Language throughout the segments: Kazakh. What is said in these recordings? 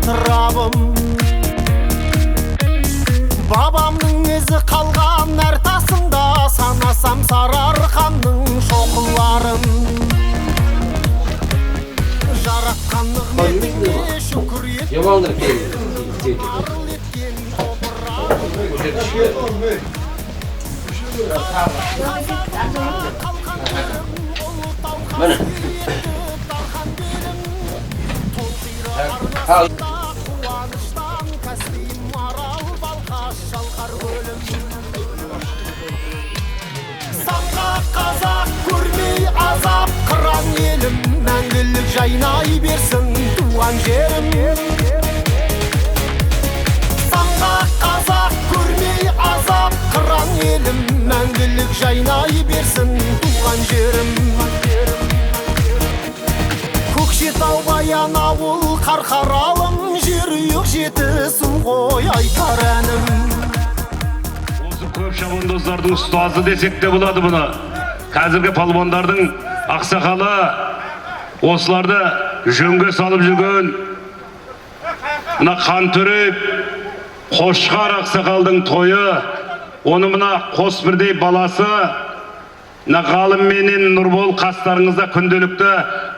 атырабым. Бабамның ізі қалған әр тасында, санасам Сарыарқамның шоқыларын. Жаратқан нығметіңе шүкір ет, арыл еткен топырағым. Қалқандарым, Ұлытау қасиетті дархан белім. Толқиды арнасында қуаныштан Каспийім, Арал, Балқаш, Шалқар көлім. Самға қазақ, көрмей азап, қыран елім, мәңгілік жайнай берсін туған жерім. Самға қазақ, көрмей азап, қыран елім, мәңгілік жайнай берсін туған жерім. Көкшетау, Баянауыл, Қарқаралым, Жерұйық, Жетісу ғой айтар әнім. Осы көп шабандоздардың ұстазы десек те болады бұны. Қазіргі палуандардың ақсақалы, осыларды жөнге салып жүрген мына Қантөре Қошқар ақсақалдың тойы, оны мына қос бірдей баласы мына Ғалым менен Нұрбол қастарыңызда күнделікті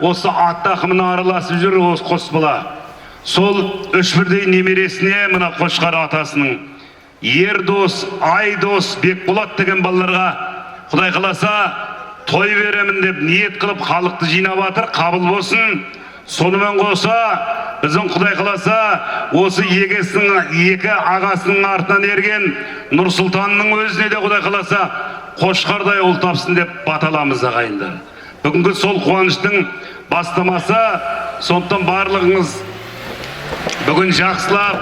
осы ат тақымына араласып жүр осы қос бала. Сол үш бірдей немересіне мына Қошқар атасының Ердос, Айдос, Бекболат деген балаларға Құдай қаласа той беремін деп ниет қылып халықты жинап жатыр, қабыл болсын. Сонымен қоса біздің Құдай қаласа осы егесінің екі ағасының артынан ерген Нұрсұлтанның өзіне де Құдай қаласа қошқардай ұл тапсын деп баталамыз, ағайындар. Бүгінгі сол қуаныштың бастамасы, сондықтан барлығыңыз бүгін жақсылап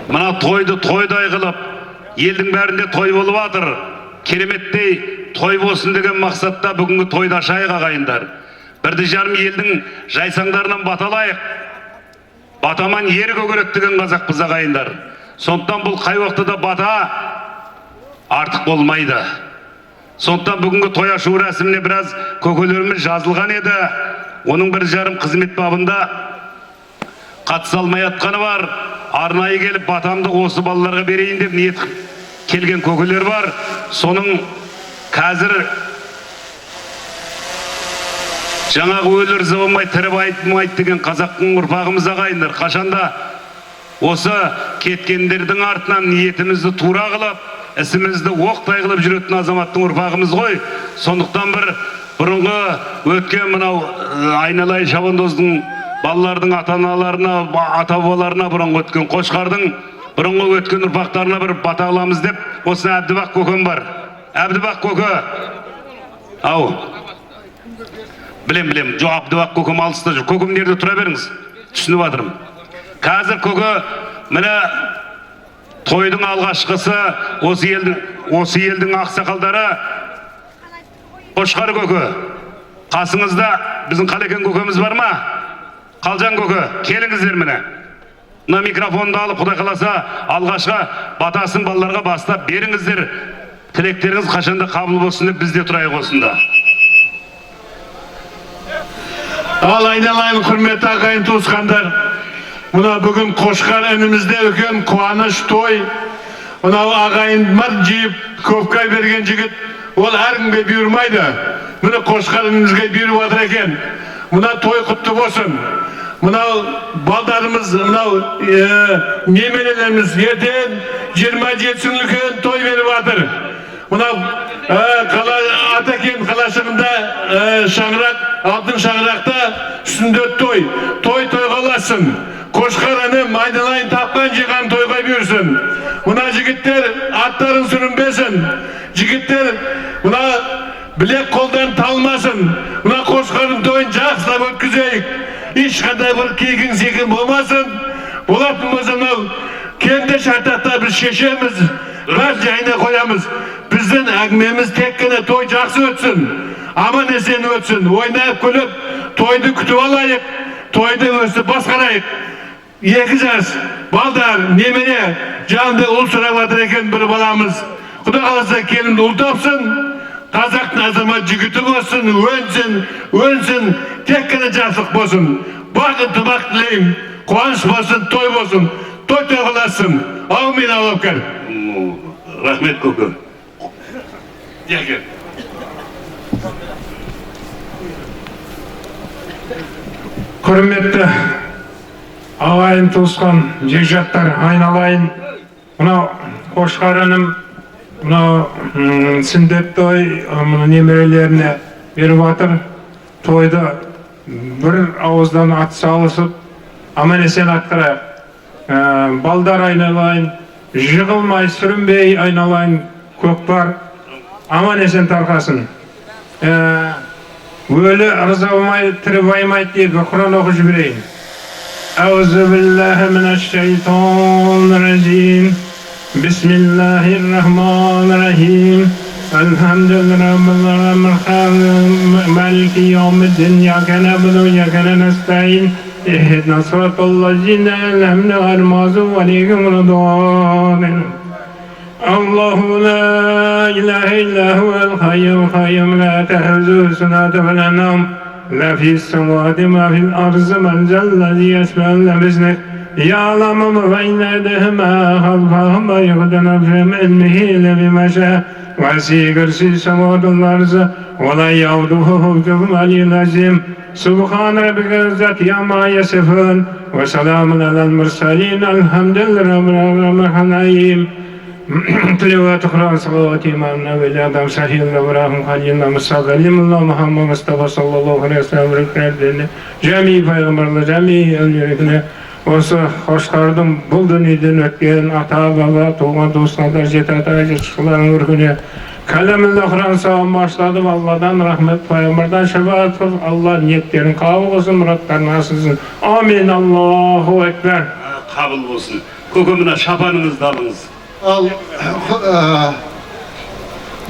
мына тойды тойдай қылып, елдің бәрінде той болып жатыр, кереметтей той болсын деген мақсатта бүгінгі тойды ашайық, ағайындар. Бірді жарым елдің жайсаңдарынан баталайық. Батаман ер көгерек деген қазақпыз, ағайындар. Сондықтан бұл қай уақытта да бата артық болмайды. Сондықтан бүгінгі той ашу рәсіміне біраз көкелеріміз жазылған еді. Оның бір жарым қызмет бабында қатыса алмай жатқаны бар. Арнайы келіп батамды осы балаларға берейін деп ниет қылып келген көкелер бар. Соның қазір жаңағы өлі ырза болмай тірі байытмайды деген қазақтың ұрпағымыз, ағайындар. Қашанда осы кеткендердің артынан ниетімізді тура қылып, ісімізді оқтай қылып жүретін азаматтың ұрпағымыз ғой. Сондықтан бір бұрынғы өткен мынау айналайын шабандоздың балалардың ата-аналарына, ата-бабаларына, бұрынғы өткен Қошқардың бұрынғы өткен ұрпақтарына бір бата қыламыз деп осы Әбдібақ көкем бар. Әбдібақ көке. Ау. Білем, білем. Жоқ, Әбдібақ көкем алыста жүр. Көкем, жерде тұра беріңіз. Түсініп жатырмын. Қазір көке, міне, тойдың алғашқысы осы елдің ақсақалдары Қошқар көке. Қасыңызда біздің Қалекен көкеміз бар ма? Қалжан көке, келіңіздер міне. Мына микрофонды алып, Құдай қаласа, алғашқы батасын балаларға бастап беріңіздер. Тілектеріңіз қашанда қабыл болсын деп біз де тұрайық осында. Ал айналайын құрметті ағайын туысқандар, мына бүгін Қошқар інімізде үлкен қуаныш той. Мынау ағайын бар жиып көпке берген жігіт, ол әркімге бұйырмайды. Міне, Қошқар інімізге бұйырып жатыр екен. Мына той құтты болсын. Мынау балдарымыз, мынау немерелеріміз ертең 27 үлкен той беріп жатыр. Мынау қала Атакент қалашығында шаңырақ, алтын шаңырақта сүндет той. Той тойға ұлассын. Қошқар інім айналайын тапқан жиған тойға бұйырсын. Мына жігіттер аттарын сүрінбесін. Жігіттер мына білек қолдан талмасын. Мына Қошқардың тойын жақсылап өткізейік. Ешқандай бір кегін секін болмасын. Болатын болса, мынау кенде шартақта біз шешеміз, бәрін жайына қоямыз. Біздің әңгімеміз тек қана той жақсы өтсін, аман есен өтсін, ойнап күліп тойды күтіп алайық, тойды өстіп басқарайық. Екі жас балдар, немере жанында ұл сұрап жатыр екен бір баламыз. Құдай қаласа, келінді ұл тапсын, қазақтың азамат жігіті болсын, өнсін, өнсін, тек қана жақсылық болсын. Бақ ынтымақ тілеймін. Қуаныш болсын, той болсын, той той қыласың. Аумин, Аллах кәр. Рахмет, көке. Яке. Құрметті ағайын, туысқан, жекжаттар, айналайын, мынау Қошқар інім мынау сүндет той мына немерелеріне беріп жатыр. Тойды бір ауыздан ат салысып аман есен атқарайық. Балдар айналайын, жығылмай, сүрінбей айналайын, көкпар аман есен тарқасын. Өлі ырза болмай, тірі баймайды деп бір Құран оқып жіберейін. Әузу биллахи минаш-шайтанир-ражим. Бисмиллахир-рахманир-рахим. Элхамдулиллахи раббил аламин. Малики яумиддин. Ияка набуду ва ияка настаин. Ихдина сиратал-лазина ан'амта алейхим ғайрил мағдуби алейхим. Аллаху ла илаха илля хуал хайюл кайюм ла тахзуху синатун ва ла наум. Ла фис самавати ма фил арзи ман заллази яшфау илля биизних. Я'ламу ма байна айдихим ма халфахум ва юхдуна фи илмихи илля бима шаа. Васи'a курсийюху самавати вал арзи ва ла яудуху хифзухума алiyul азим. Субхана раббика раббил иззати амма ясифун ва саламун алал мурсалин. Алхамдулиллахи раббил аламин. Тілеуат Құран салауат имамына вәли адам сахилна Ибрахим халилна Мұса халилна Мұхаммад Мұстафа саллаллаху алейхи вассалам жәми пайғамбарлар жәми әулиелеріне осы Қошқардың бұл дүниеден өткен ата баба туған туысқандар жеті ата жеті шықларының өркіне кәләміллә Құран сауын баштадым. Алладан рахмет, пайғамбардан шапағат қылып, Алла ниеттерін қабыл қылсын, мұраттарын асырсын. Амин. Аллаху акбар. Қабыл болсын. Көке, мына шапаныңызды алыңыз. Ал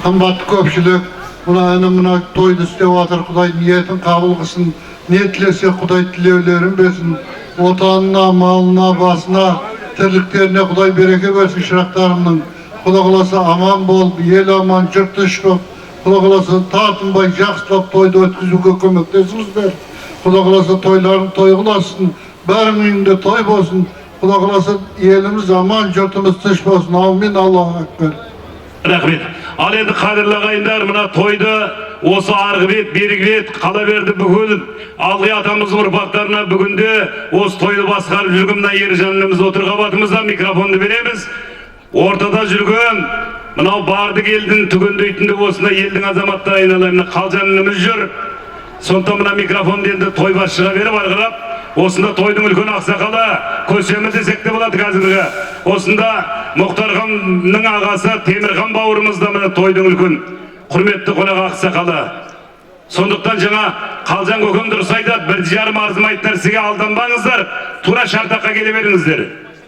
қымбатты көпшілік, мына інім мына тойды істеп жатыр, Құдай ниетін қабыл қылсын, не тілесе Құдай тілеулерін берсін, отанына, малына, басына, тірліктеріне Құдай береке берсін шырақтарымның. Құдай қаласа аман болып, ел аман, жұрт тыныш болып, Құдай қаласа тартынбай жақсылап тойды өткізуге көмектесіңіздер. Құдай қаласа тойларын той қыласын, бәрінің үйінде той болсын. Құдай қаласа еліміз аман, жұртымыз тыныш болсын. Аумин. Аллаху акбар. Рахмет. Ал енді қадірлі ағайындар, мына тойды осы арғы бет, бергі бет, қала берді бүкіл Алғи атамыздың ұрпақтарына бүгінде осы тойды басқарып жүрген мына Ержан ініміз отыр қабатымызда, микрофонды береміз. Ортада жүрген мынау барды келдің түгендейтін де осында елдің азаматтары айналайын мына Қалжан ініміз жүр. Сондықтан мына микрофонды енді той басшыға беріп ары қарап осында тойдың үлкен ақсақалы көсемі десек те болады қазіргі. Осында Мұхтарханның ағасы Темірхан бауырымыз да мына тойдың үлкен құрметті қонақ ақсақалы. Сондықтан жаңа Қалжан көкем дұрыс айтады, бір жарым арзымайтын нәрсеге алданбаңыздар, тура шартаққа келе беріңіздер.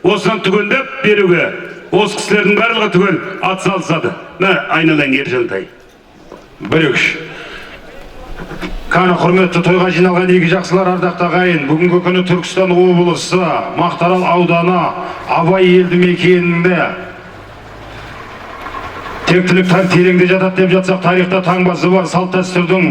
Осыдан түгендеп беруге осы кісілердің барлығы түгел ат салысады. Мә, айналайын Ержантай. Бір үш. Қаны құрметті тойға жиналған игі жақсылар, ардақты ағайын, бүгінгі күні Түркістан облысы Мақтаарал ауданы Абай елді мекенінде тектілік тереңде жатады деп жатсақ, тарихта таңбасы бар салт дәстүрдің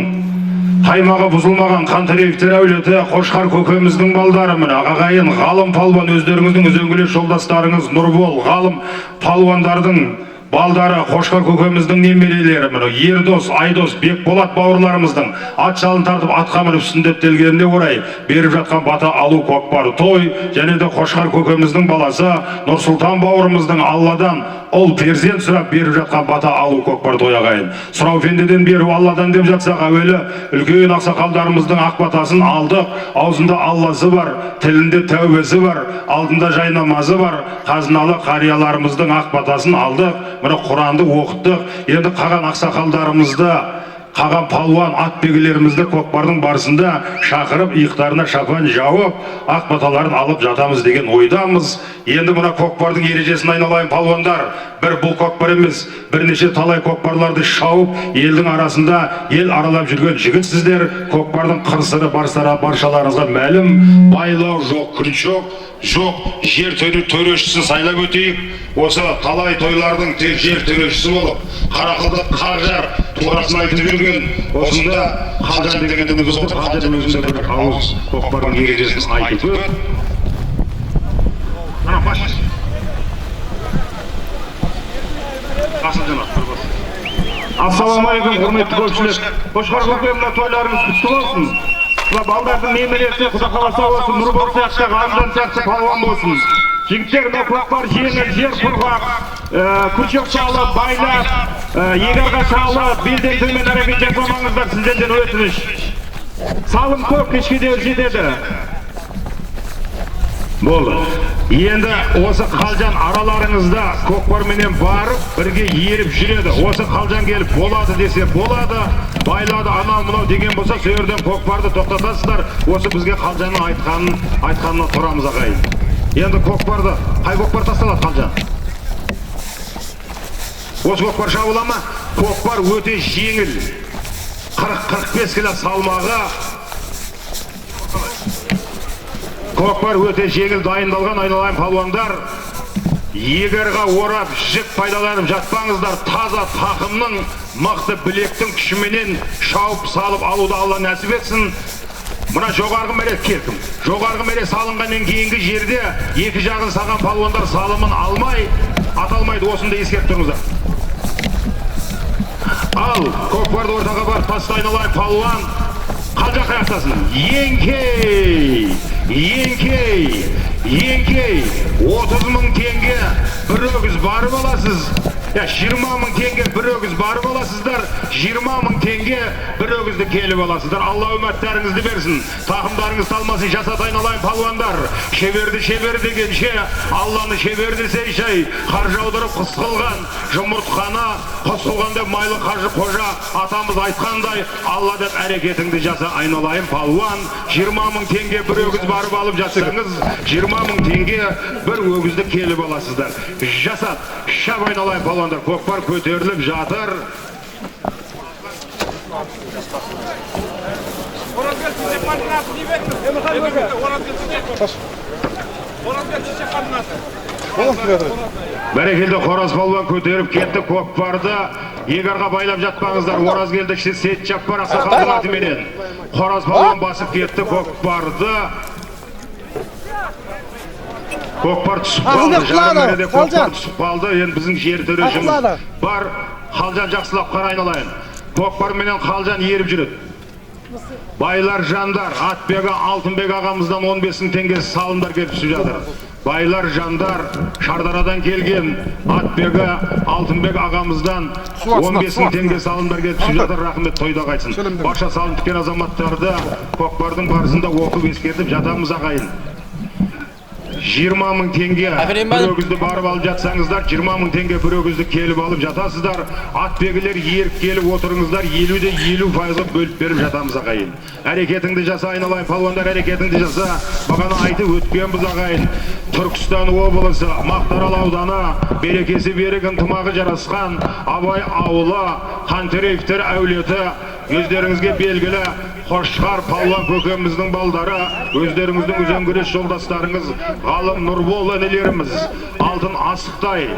қаймағы бұзылмаған Қантареевтер әулеті Қошқар көкеміздің балдары міне ағайын Ғалым палуан, өздеріңіздің үзеңгілес жолдастарыңыз Нұрбол, Ғалым палуандардың балдары, Қошқар көкеміздің немерелері міне Ердос, Айдос, Бекболат бауырларымыздың ат жалын тартып атқа мініп сүндеттелгеніне орай беріп жатқан бата алу көкпар той және де Қошқар көкеміздің баласы Нұрсұлтан бауырымыздың Алладан ұл перзент сұрап беріп жатқан бата алу көкпар той ағайын. Сұрау пендеден, беру Алладан деп жатсақ, әуелі үлкен ақсақалдарымыздың ақ батасын алдық. Аузында Алласы бар, тілінде тәубесі бар, алдында жайнамазы бар қазыналы қарияларымыздың ақ батасын алдық. Міне Құранды оқыттық. Енді қаған ақсақалдарымызды, қаған палуан ат белгілерімізді көкпардың барысында шақырып, иықтарына шапан жауып, ақ баталарын алып жатамыз деген ойдамыз. Енді мына көкпардың ережесін айналайын палуандар, бір бұл көкпар емес, бірнеше талай көкпарларды шауып, елдің арасында ел аралап жүрген жігітсіздер. Көкпардың қыр-сыры баршаларыңызға мәлім. Байлау жоқ, крючок жоқ, жер төрешісін сайлап өтейік. Осы талай тойлардың тек жер төрешісі болып, қарақылды қақжар турасын айтып жүрген осында Қалжан деген ініміз отыр. Қалжан өзінде бір ауыз көкпардың ережесін айтып өт. Бас. Ассалаумағалейкум, құрметті көпшілік. Қошқар көке, мына тойларыңыз құтты болсын. Мына балдардың немересі Құда қаласа болсын, Нұрбол сияқты, Ғалымжан сияқты палуан болсын. Жігіттер, мына көкпар жеңіл, жер құрғақ, күршек салып, байлап, егарға салып, белден төмен әрекет жасамаңыздар, сіздерден өтініш. Салым көп, кешке дейін жетеді. Болды. Енді осы Қалжан араларыңызда көкпарменен барып, бірге еріп жүреді. Осы Қалжан келіп болады десе болады, байлады анау мынау деген болса, сол жерден көкпарды тоқтатасыздар. Осы бізге Қалжанның айтқанына тұрамыз ағайын. Енді көкпарды, қай көкпар тасталады Қалжан? Осы көкпар шабыла ма? Көкпар өте жеңіл. 40-45 кило салмағы. Көкпар өте жеңіл дайындалған, айналайын палуандар. Егерға орап, жіп пайдаланып жатпаңыздар. Таза тақымның, мықты білектің күшіменен шауып салып алуды Алла нәсіп етсін. Мына жоғарғы мәре келкім. Жоғарғы мәре салынғаннан кейінгі жерде екі жағын салған палуандар салымын алмай, аталмайды, осыны да ескеріп тұрыңыздар. Ал, көкпарды ортаға барып таста айналайын палуан. Қалжан қаяқтасын. Еңкей, еңкей, еңкей. 30 мың теңге бір өгіз барып аласыз. Я, 20 мың теңге бір өгіз барып аласыздар. 20 мың теңге бір өгізді келіп аласыздар. Алла үміттәріңізді берсін. Тақымдарыңыз талмасын, жасат айналайын палуандар. Шеберді шебер дегенше, Алланы шебер десе шай, қар жаудырып қыс қылған, жұмыртқаны құс қылған деп майлы қажы қожа атамыз айтқандай, Алла деп әрекетіңді жаса айналайын палуан. 20 мың теңге бір өгіз барып алып жатсаңыз, 20 мың теңге бір өгізді келіп аласыздар. Жасат, шап айналайын палуандар. Көкпар көтеріліп жатыр. Бәрекелді, Қораз палуан көтеріп кетті көкпарды. Егарға байлап жатпаңыздар. Оразгелді Сейіт Жаппар ақсақалдың атыменен. Қораз палуан басып кетті көкпарды. Көкпар түсіп қалды. Жарым мәреде көкпар түсіп қалды. Енді біздің жер төрешіміз бар. Қалжан жақсылап қара айналайын. Көкпар менен Қалжан еріп жүреді. Байлар жандар, Атбегі Алтынбек ағамыздан 15 мың теңге салымдар келіп түсіп жатыр. Байлар жандар, Шардарадан келген Атбегі Алтынбек ағамыздан 15 мың теңге салымдар келіп түсіп жатыр. Рахмет, тойда қайтсын. Барша салым тіккен азаматтарды көкпардың барысында оқып ескертіп жатамыз ағайын. 20 мың теңге бір өгізді барып алып жатсаңыздар, 20 мың теңге бір өгізді келіп алып жатасыздар. Атбегілер еріп келіп отырыңыздар, 50-де 50% бөліп беріп жатамыз ағайын. Әрекетіңді жаса айналайын палуандар, әрекетіңді жаса. Бағана айтып өткенбіз ағайын. Түркістан облысы, Мақтарал ауданы, берекесі берік, ынтымағы жарасқан Абай ауылы, Қантереевтер әулеті, өздеріңізге белгілі Қошқар палуан көкеміздің балдары, өздеріңіздің үзеңгілес жолдастарыңыз Ғалым Нұрбол інілеріміз, Алтын Асықтай,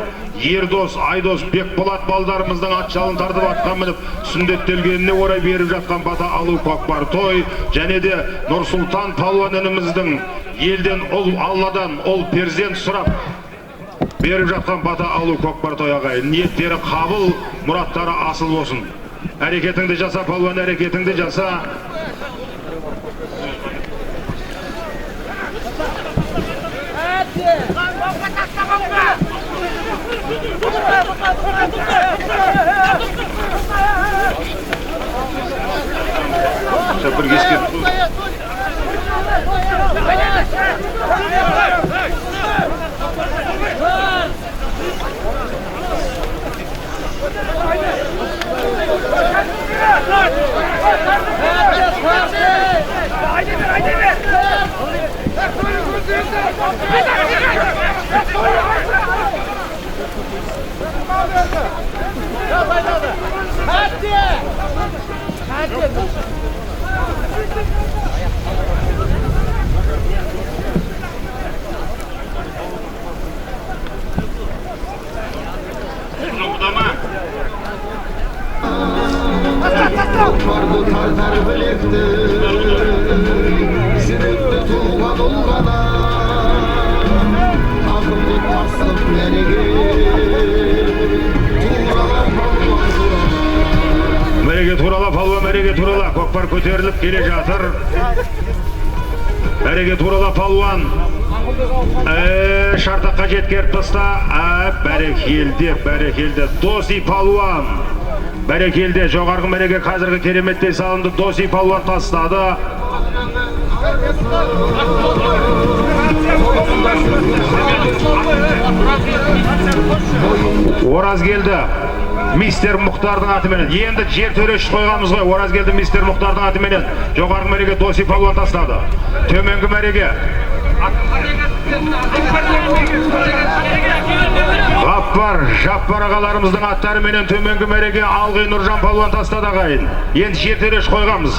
Ердос, Айдос, Бекболат балдарымыздың ат жалын тартып атқа мініп сүндеттелгеніне орай беріп жатқан бата алу көкпар той, және де Нұрсұлтан палуан ініміздің елден ұл, Алладан ұл перзент сұрап беріп жатқан бата алу көкпар той ағайын. Ниеттері қабыл, мұраттары асыл болсын. Әрекетіңді жаса, палуан, әрекетіңді жаса. Бір ескерту. Көкпарды тартар білекті, жүректі тұлға тұлғана. Тақым Көкпар көтеріліп келе жатыр. Мәреге турала палуан. Шартаққа жеткеріп таста. Бәрекелді, бәрекелді. Доси палуан. Бәрекелді, жоғарғы мәреге қазіргі кереметтей салынды. Доси палуан тастады. Оразгелді мистер Мұхтардың атыменен. Енді жер төреші қойғанбыз ғой. Оразгелді мистер Мұхтардың атыменен. Жоғарғы мәреге Доси палуан тастады. Төменгі мәреге Ғаппар, Жаппар ағаларымыздың аттарыменен төменгі мәреге Алғи Нұржан палуан тастады ағайын. Енді жер төреші қойғанбыз.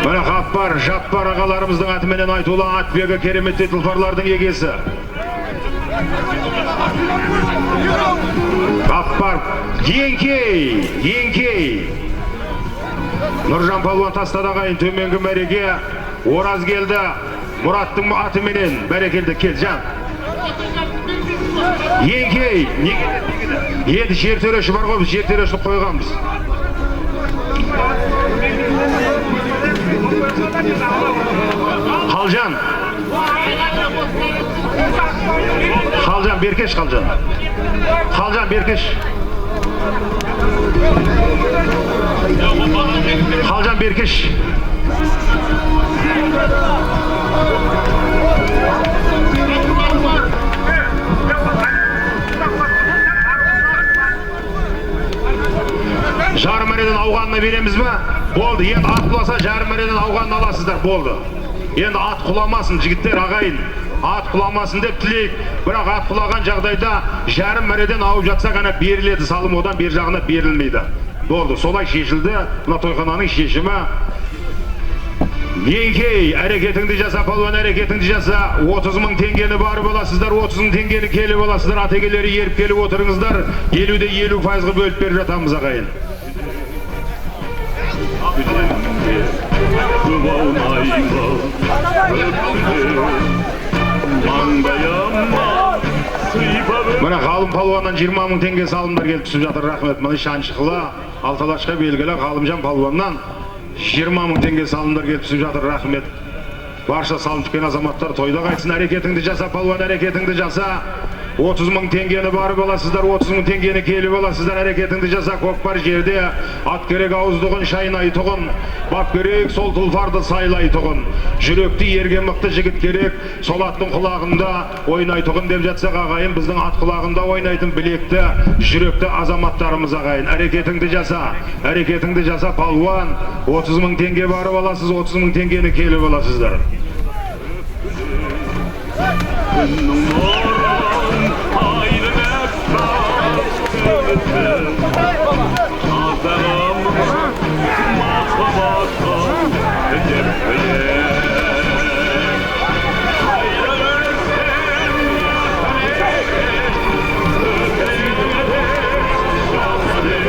Міне Ғаппар, Жаппар ағаларымыздың атыменен айтулы атбегі кереметтей тұлпарлардың егесі. Ғаппар, еңкей, еңкей. Нұржан палуан тастады ағайын төменгі мәреге Оразгелді Мұраттың атыменен. Бәрекелді, кел жан. Еңкей, енді жер төреші бар ғой, біз жер төрешіні қойғанбыз. Қалжан. Қалжан беркеш, Қалжан. Қалжан беркеш. Қалжан беркеш. Жарым мәреден ауғанына береміз бе? Болды, енді ат құласа жарым мәреден ауғанын аласыздар, болды. Енді ат құламасын, жігіттер, ағайын. Ат құламасын деп тілейік. Бірақ ат құлаған жағдайда жарым мәреден ауып жатса ғана беріледі салым, одан бер жағына берілмейді. Болды, солай шешілді. Мына тойхананың шешімі. Еңкей, әрекетіңді жаса, палуан, әрекетіңді жаса. 30 мың теңгені барып аласыздар, 30 мың теңгені келіп аласыздар, ат егелері еріп келіп отырыңыздар. 50-де 50%-ға бөліп беріп жатамыз ағайын. Міне Ғалым палуаннан 20 мың теңге салымдар келіп түсіп жатыр, рахмет. Міне Шаншықылы, Алталашқа белгілі Ғалымжан палуаннан 20 мың теңге салымдар келіп түсіп жатыр, рахмет. Барша салым түскен азаматтар тойда қайтсын, әрекетіңді жаса, палуан, әрекетіңді жаса. 30 мың теңгені барып аласыздар, 30 мың теңгені келіп аласыздар, әрекетіңді жаса. Көкпар жерде ат керек ауыздығын шайнайтұғын, бап керек сол тұлпарды сайлайтұғын, жүректі ерге мықты жігіт керек, сол аттың құлағында ойнайтұғын деп жатсақ ағайын, біздің ат құлағында ойнайтын білекті, жүректі азаматтарымыз ағайын. Әрекетіңді жаса, әрекетіңді жаса, палуан. 30 мың теңге барып аласыз, 30 мың теңгені келіп аласыздар.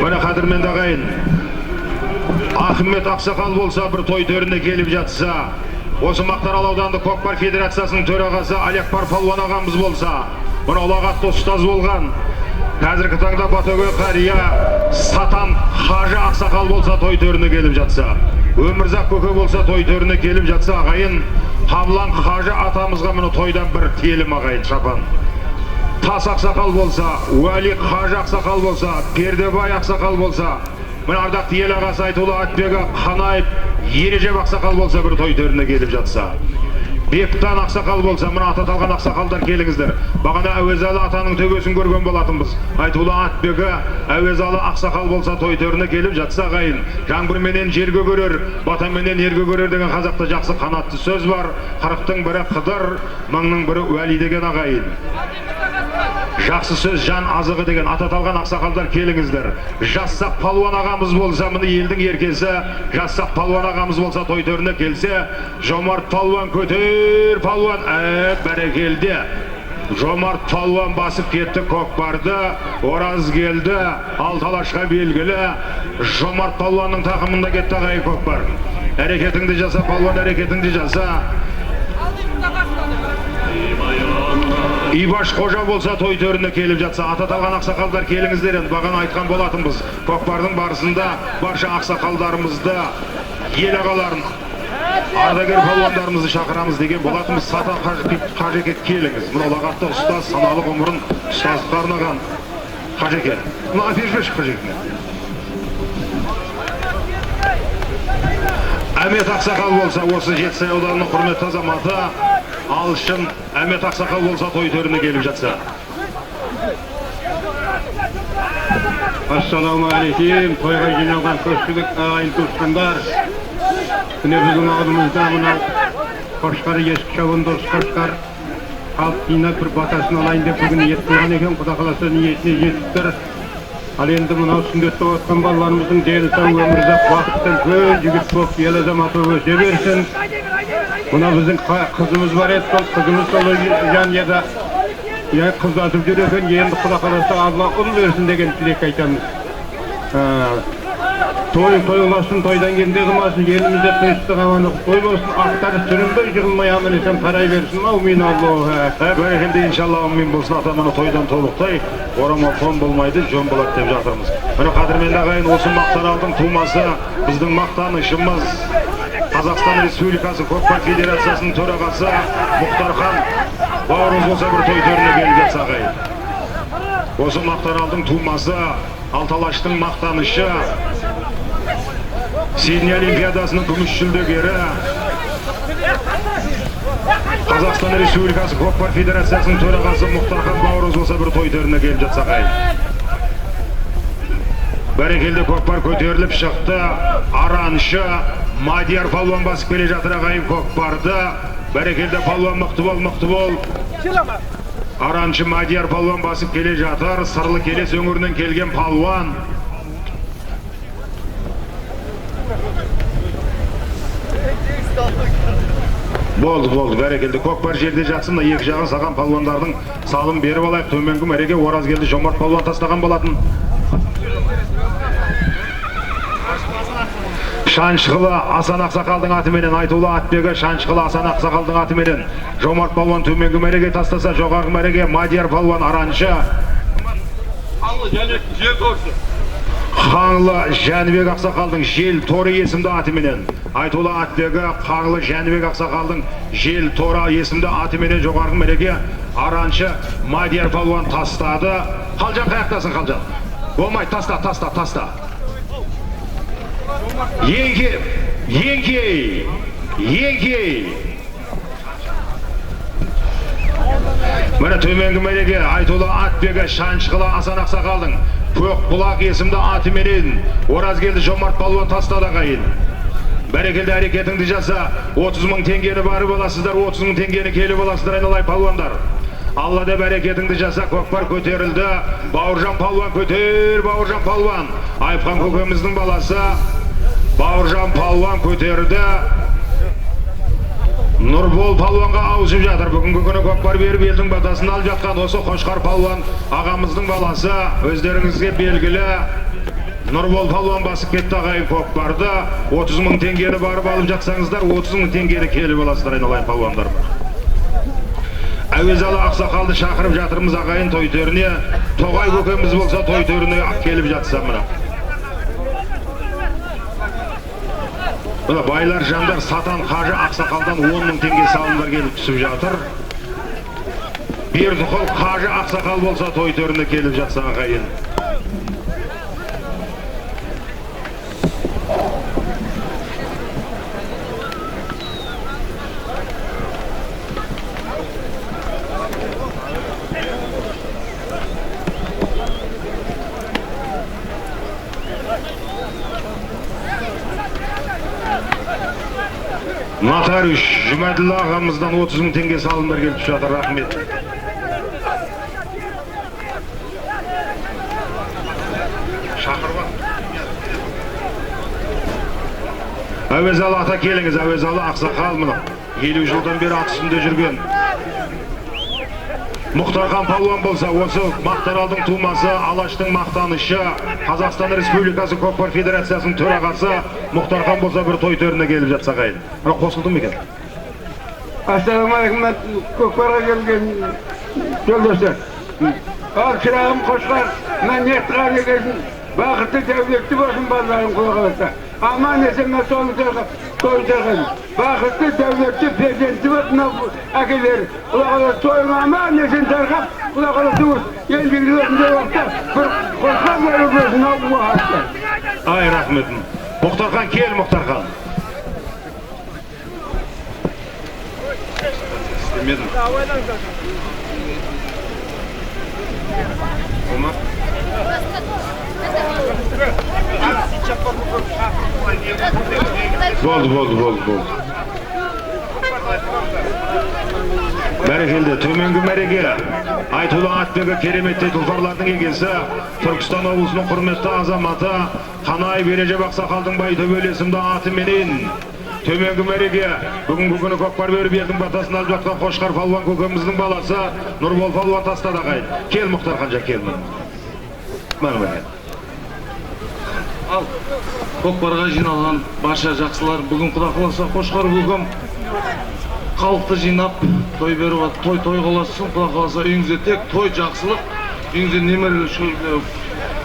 Міне қадірменді ағайын, Ахмет ақсақал болса бір той төріне келіп жатса, осы Мақтаарал аудандық көкпар федерациясының төрағасы Алиакпар палуан ағамыз болса, мына ұлағатты ұстаз болған, қазіргі таңда Батөгей қария Сатан қажы ақсақал болса той төріне келіп жатса, Өмірзақ көке болса той төріне келіп жатса ағайын, Қаблан қажы атамызға міне тойдан бір телім ағайын шапан. Тас ақсақал болса, Уәли қажы ақсақал болса, Пердебай ақсақал болса, міне ардақты ел ағасы айтулы атбегі Қанаев Ережеп ақсақал болса бір той төріне келіп жатса, Бектан ақсақал болса, мына аты аталған ақсақалдар келіңіздер. Бағана Әуезалы атаның төбесін көрген болатынбыз. Айтулы атбегі Әуезалы ақсақал болса той төріне келіп жатса ағайын, жаңбырменен жерге көрер, батаменен ерге көрер деген қазақта жақсы қанатты сөз бар. 40-тың бірі Қыдыр, 1000-ның бірі Уәли деген ағайын. Жақсы сөз жан азығы деген аты аталған ақсақалдар келіңіздер. Жассақ палуан ағамыз болса, міне елдің еркесі, Жассақ палуан ағамыз болса той төріне келсе, Жомарт палуан көтер палуан, бәрекелді. Жомарт палуан басып кетті көкпарды, Ораз келді, Алталашқа белгілі Жомарт палуанның тақымында кетті ағайын көкпар. Әрекетіңді жаса, палуан, әрекетіңді жаса. Ибаш Қожа болса той төріне келіп жатса, аты аталған ақсақалдар келіңіздер, енді бағана айтқан болатынбыз. Көкпардың барысында барша ақсақалдарымызды, ел ағаларын, ардагер палуандарымызды шақырамыз деген болатынбыз. Сатан Қажеке келіңіз. Мына ұлағатты ұстаз, саналы ғұмырын ұстаздыққа арнаған Қажеке. Мына әперіп жіберші Қажекені. Әмет ақсақал болса, осы Жетісай ауданының құрметті азаматы Алшын Әмет ақсақал болса той төріне келіп жатса. Ассалаумағалейкум, тойға жиналған көпшілік ағайын туысқандар. Міне біздің алдымызда мынау Қошқар ескі шабандоз Қошқар халық жинап бір батасын алайын деп бүгін ниет қылған екен. Құда қаласа ниетіне жетіп тұр. Ал енді мынау сүндет болып жатқан балаларымыздың дені сау, өмірі ұзақ, бақытты үлкен жігіт болып, ел азаматы болып өсе берсін. Мына біздің қызымыз бар еді, сол қызымыз сол жанұяда қыз атып жүр екен. Енді Құда қаласа Алла ұл берсін деген тілек айтамыз. Той тойласын, тойдан кенде қылмасын, елімізде тыныштық, амандық той болсын, ақтары сүрінбей, жығылмай аман есен тарай берсін. Аумин, Аллаху акбар. Бәрекелді, иншалла, аумин болсын. Ата мына тойдан тобықтай орамал тон болмайды, жөн болады деп жатырмыз. Міне қадірменді ағайын, осы Мақтаралдың тумасы, біздің мақтанышымыз, Қазақстан Республикасы Көкпар Федерациясының төрағасы Мұхтархан бауырымыз болса бір той төріне келіп жатса ағайын. Осы Мақтаралдың тумасы, Алталаштың мақтанышы, Сидней Олимпиадасының күміс жүлдегері, Қазақстан Республикасы Көкпар Федерациясының төрағасы Мұхтархан бауырымыз болса бір той төріне келіп жатса ағайын. Бәрекелді, көкпар көтеріліп шықты. Араншы Мадияр палуан басып келе жатыр ағайын көкпарды. Бәрекелді палуан, мықты бол, мықты бол. Араншы Мадияр палуан басып келе жатыр. Сырлы Келес өңірінен келген палуан. Болды, болды, бәрекелді. Көкпар жерде жатсын, екі жағын саған палуандардың салым беріп алайық. Төменгі мәреге Оразгелді Жомарт палуан тастаған болатын. Шаншқылы Асан ақсақалдың атыменен, айтулы атбегі Шаншқылы Асан ақсақалдың атыменен Жомарт палуан төменгі мәреге тастаса, жоғарғы мәреге Мадияр палуан араншы. Қаңлы Жәнібек ақсақалдың Жел торы есімді атыменен, айтулы атбегі Қаңлы Жәнібек ақсақалдың Жел торы есімді атыменен жоғарғы мәреге араншы Мадияр палуан тастады. Қалжан қаяқтасың, Қалжан? Болмай, таста, таста, таста. Еңкей, еңкей, еңкей. Міне төменгі мәреге айтулы атбегі Шаншқылы Асан ақсақалдың Көк бұлақ есімді атыменен Оразгелді Жомарт палуан тастады ағайын. Бәрекелді, әрекетіңді жаса. 30 мың теңгені барып аласыздар, 30 мың теңгені келіп аласыздар айналай палуандар. Алла деп әрекетіңді жаса, көкпар көтерілді. Бауыржан палуан көтер, Бауыржан палуан. Айыпхан көкеміздің баласы Бауыржан палуан көтерді. Нұрбол палуанға ауысып жатыр. Бүгінгі күні көкпар беріп елдің батасын алып жатқан осы Қошқар палуан ағамыздың баласы, өздеріңізге белгілі Нұрбол палуан басып кетті ағайын көкпарды. 30 мың теңгені барып алып жатсаңыздар, 30 мың теңгені келіп аласыздар айналайын палуандар. Әуезалы ақсақалды шақырып жатырмыз ағайын той төріне. Тоғай көкеміз болса той төріне келіп жатса мына. Мына байлар жандар Сатан қажы ақсақалдан 10 мың теңге салымдар келіп түсіп жатыр. Бердіқұл қажы ақсақал болса той төріне келіп жатса ағайын. Нотариус Жұмәділ ағамыздан 30 мың теңге салымдар келіп түсіп жатыр, рахмет. Шақырып. Әуезалы ата келіңіз, Әуезалы ақсақал мына 50 жылдан бері ат үстінде жүрген. Мұхтархан палуан болса, осы Мақтаралдың тумасы, Алаштың мақтанышы, Қазақстан Республикасы Көкпар Федерациясының төрағасы Мұхтархан болса бір той төріне келіп жатса ағайын. Мына қосылды ма екен? Ассалаумағалейкум, көкпарға келген Жолдастар. Ал шырағым Қошқар, мына не қылған екенсің, бақытты дәулетті болсын балаларым Құдай қаласа. Аман есен мына той тойған. Бақытты дәулетті перзентті болсын мынау әкелер. Құдай қаласа тойың аман есен тарқап, Құдай қаласа елдегі осындай уақытта бір Қошқар болып болсын ау уақытта. Ай, рахметім. Мұхтархан кел, Мұхтархан. Істемедім. Болды, болды, болды, болды. Бәрекелді, төменгі мәреге. Айтулы атбегі кереметтей тұлпарлардың егесі, Түркістан облысының құрметті азаматы Қанаев Ережеп ақсақалдың Байтөбел есімді атыменен төменгі мәреге бүгінгі күні көкпар беріп елдің батасын алып жатқан Қошқар палуан көкеміздің баласы Нұрбол палуан тастады ағайын. Кел Мұхтар қанжа, кел. Міне. Ал көкпарға жиналған барша жақсылар, бүгін Құдай қаласа Қошқар көкем халықты жинап той беріп, той той қылсын, Құдай қаласа үйіңізде тек той жақсылық, үйіңізде немерелер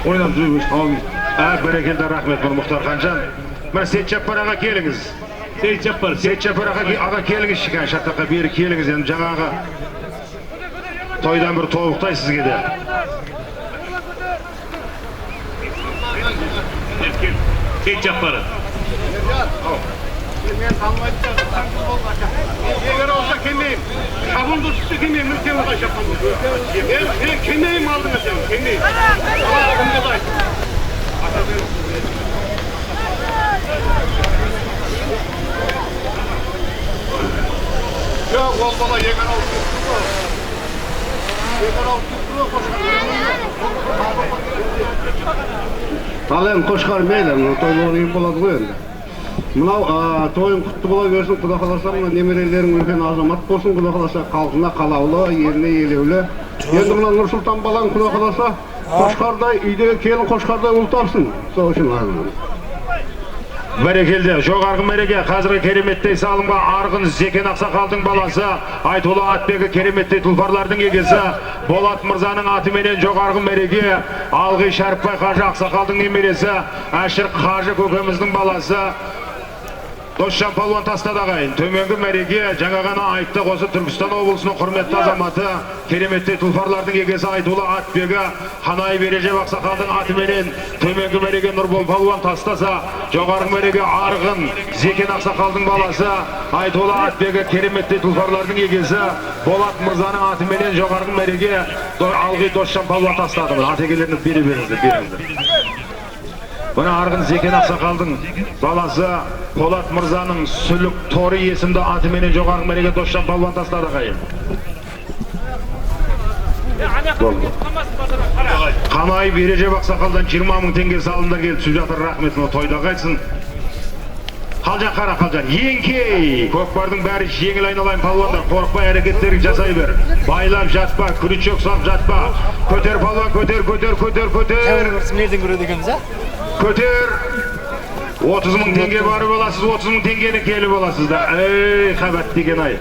ойнап жүре берсін. Әумин. Бәрекелді, рахмет Мұхтар Қанжан. Міне Сейтжаппар аға келіңіз. Сейтжаппар, Сейтжаппар аға келіңізші, шатаққа бері келіңіз. Енді жаңағы тойдан бір тобықтай сізге де. Сейтжаппар. Мен танымайтын егер olsa келмеймін. Шабынды түсті келмеймін, мүлде оған шапқанды. Мен келмеймін алдыңа сен, келмеймін. Кімге де айттым. Жоқ, ол бала егер алып кетті ғой. Егер алып кетті ғой, Қошқар. Ал енді Қошқар мейлі, тойлауға ем болады ғой енді. Мынау тойың құтты бола берсін, Құдай қаласа, мына немерелерің үлкен азамат болсын, Құдай қаласа, халқына қалаулы, еліне елеулі. Енді мына Нұрсұлтан балаң Құдай қаласа, Қошқардай үйдегі келін Қошқардай ұл тапсын. Сол үшін Бәрекелді, жоғарғы мәреге қазіргі кереметтей салымға Арғын Зекен ақсақалдың баласы Айтулы атбегі кереметтей тұлпарлардың егесі Болат мырзаның атыменен жоғарғы мәреге Алғи Шәріпбай қажы ақсақалдың немересі Әшір қажы көкеміздің баласы Досжан палуан тастады ағайын. Төменгі мәреге жаңа ғана айттық, осы Түркістан облысының құрметті азаматы, кереметтей тұлпарлардың егесі Айтулы атбегі Қанаев Ережеп ақсақалдың атыменен төменгі мәреге Нұрбол палуан тастаса, жоғарғы мәреге Арғын Зекен ақсақалдың баласы Айтулы атбегі кереметтей тұлпарлардың егесі Болат мырзаның атыменен жоғарғы мәреге Алғи Досжан палуан тастады. Ат егелерін бере беріңіздер, беріңіздер. Бұны Арғын Зекен ақсақалдың баласы Полат мырзаның Сүлік Торы есімді атыменен жоғарғы мәреге Досжан палуан тастады ағайын. Болды. Қанаев Ережеп ақсақалдан 20 мың теңге салымдар келіп түсіп жатыр, рахмет, тойда қайтсын. Қалжан қара, Қалжан, еңкей! Көкпардың бәрі жеңіл айналайын палуандар, қорықпай әрекеттерін жасай бер. Байлап жатпа, крючок салып жатпа. Көтер палуан, көтер, көтер, көтер, көтер. Көтер. 30 мың теңге барып аласыз, 30 мың теңгені келіп аласыз да. Ей, қабат деген ай.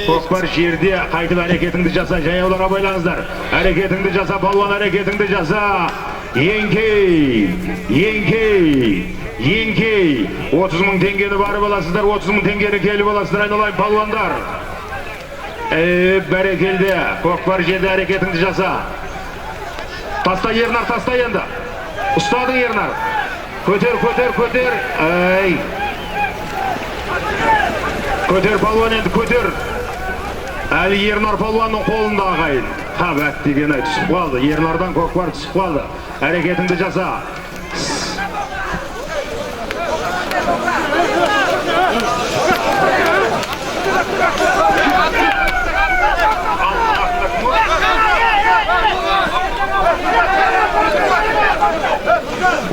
Көкпар жерде қайтып әрекетіңді жаса, жаяулар абайлаңыздар. Әрекетіңді жаса, палуан, әрекетіңді жаса. Еңкей, еңкей, еңкей. 30 мың теңгені барып аласыздар, 30 мың теңгені келіп аласыздар, айналайын палуандар. Ей, бәрекелді, көкпар жерде әрекетіңді жаса. Таста Ернар, таста енді. Ұстадың Ернар. Көтер, көтер, көтер. Ай. Көтер палуан енді, көтер. Әлі Ернар палуанның қолында ағайын. Қабат деген ай, түсіп қалды. Ернардан көкпар түсіп қалды. Әрекетіңді жаса.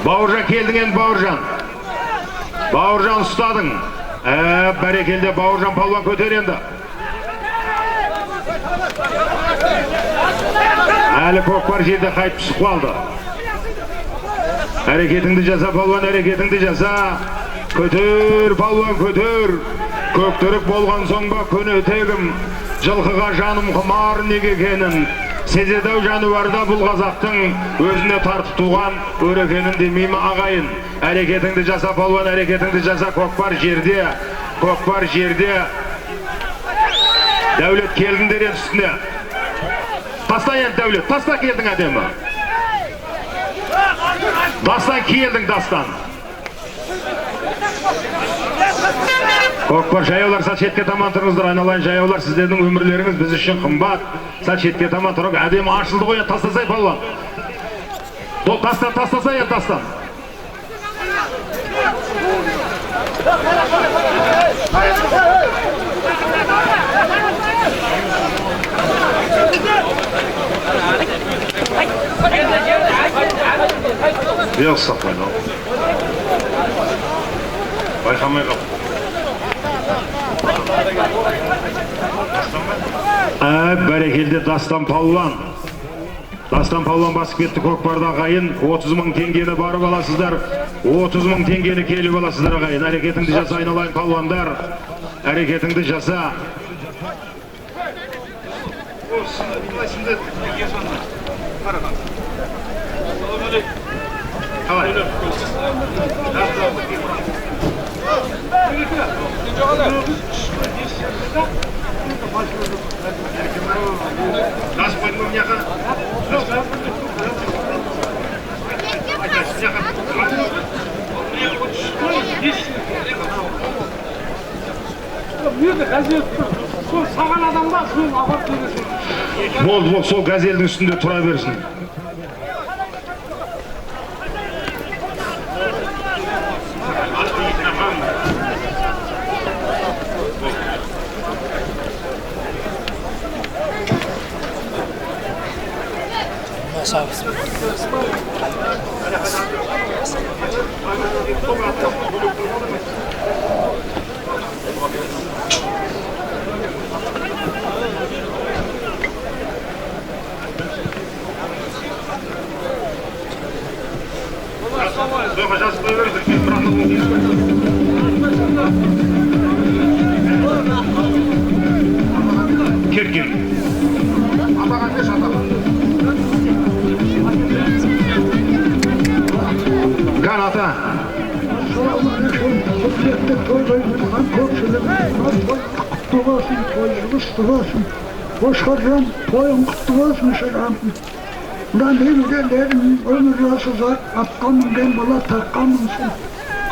Бауыржан келдің енді, Бауыржан. Бауыржан ұстадың. Бәрекелді, Бауыржан палуан көтер енді. Әлі көкпар жерде қайтып түсіп қалды. Әрекетіңді жаса, палуан, әрекетіңді жаса. Көтер, палуан, көтер. Көктөрік болған соң ба көне тегім. Жылқыға жаным құмар неге екенін сезеді-ау жануарда бұл қазақтың өзіне тартып туған өрекенін демей ме ағайын? Әрекетіңді жаса палуан, әрекетіңді жаса, көкпар жерде, көкпар жерде. Дәулет келдіңдер енді үстіне. Таста енді Дәулет, таста келдің әдемі. Дастан келдің, Дастан. Көкпар жаяулар, сәл шетке таман тұрыңыздар, айналайын жаяулар, сіздердің өмірлеріңіз біз үшін қымбат. Сәл шетке таман тұрып, әдемі ашылды ғой, тастасай палуан. Тастан, тастасай енді тастан. Yok saqlayın al. Байқамай қалып. Бәрекелді Дастан палуан. Дастан палуан басып кетті көкпарда ағайын. 30 мың теңгені барып аласыздар. 30 мың теңгені келіп аласыздар ағайын. Әрекетіңді жаса айналайын палуандар. Әрекетіңді жаса. Қалай? Болды, болды, сол газелдің үстінде тұра берсін. Керкен. Ган ата. Құтты болсын, тойыңыз құтты болсын. Қошқаржан, тойың құтты болсын, шырағым. Мына немерелерім өмір жасы ұзақ, атқа мінген бала таққа мінсін.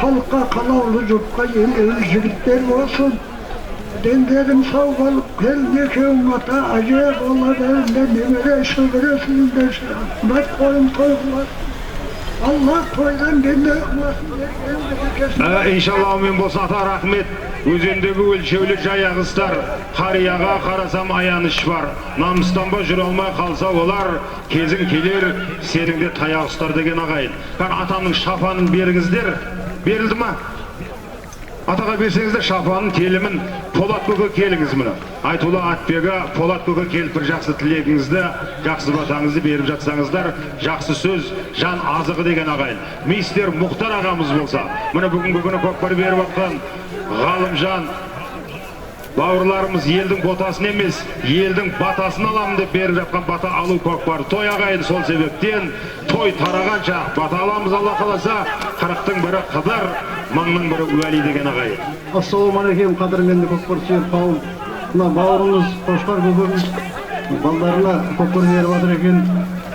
Халыққа қалаулы, жұртқа елеулі жігіттер болсын. Дендерің сау болып, келін екеуің ата, әже бола беріңдер, немере шөбересіңдер, шырағым. Мына тойың той болсын. Алла тойдан бенде қыласын, берекесін. İnşallah amin болсын ата, рахмет. Өзендегі өлшеулі жаяғыстар, қарияға қарасам аяныш бар. Намыстанба жүре алмай қалса олар, кезің келер, сенің де таяқ ұстар деген ағайын. Кән атамның шапанын беріңіздер. Берілді ма? Атаға берсеңіздер шапанын, телімін. Полат көке келіңіз мұны. Айтулы атбегі Полат көке келіп бір жақсы тілегіңізді, жақсы батаңызды беріп жатсаңыздар, жақсы сөз жан азығы деген ағайын. Мистер Мұхтар ағамыз болса, міне бүгінгі күні көкпар беріп жатқан Ғалымжан бауырларымыз елдің ботасын емес, елдің батасын аламын деп беріп жатқан бата алу көкпар той ағайын. Сол себептен той тарағанша бата аламыз, Алла қаласа. 40-тың бірі Қыдыр, 1000-ның бірі Уәли деген ағайын. Ассалаумағалейкум, қадірменді көкпар сүйер қауым. Мына бауырымыз Қошқар көкеміз балдарына көкпар беріп жатыр екен.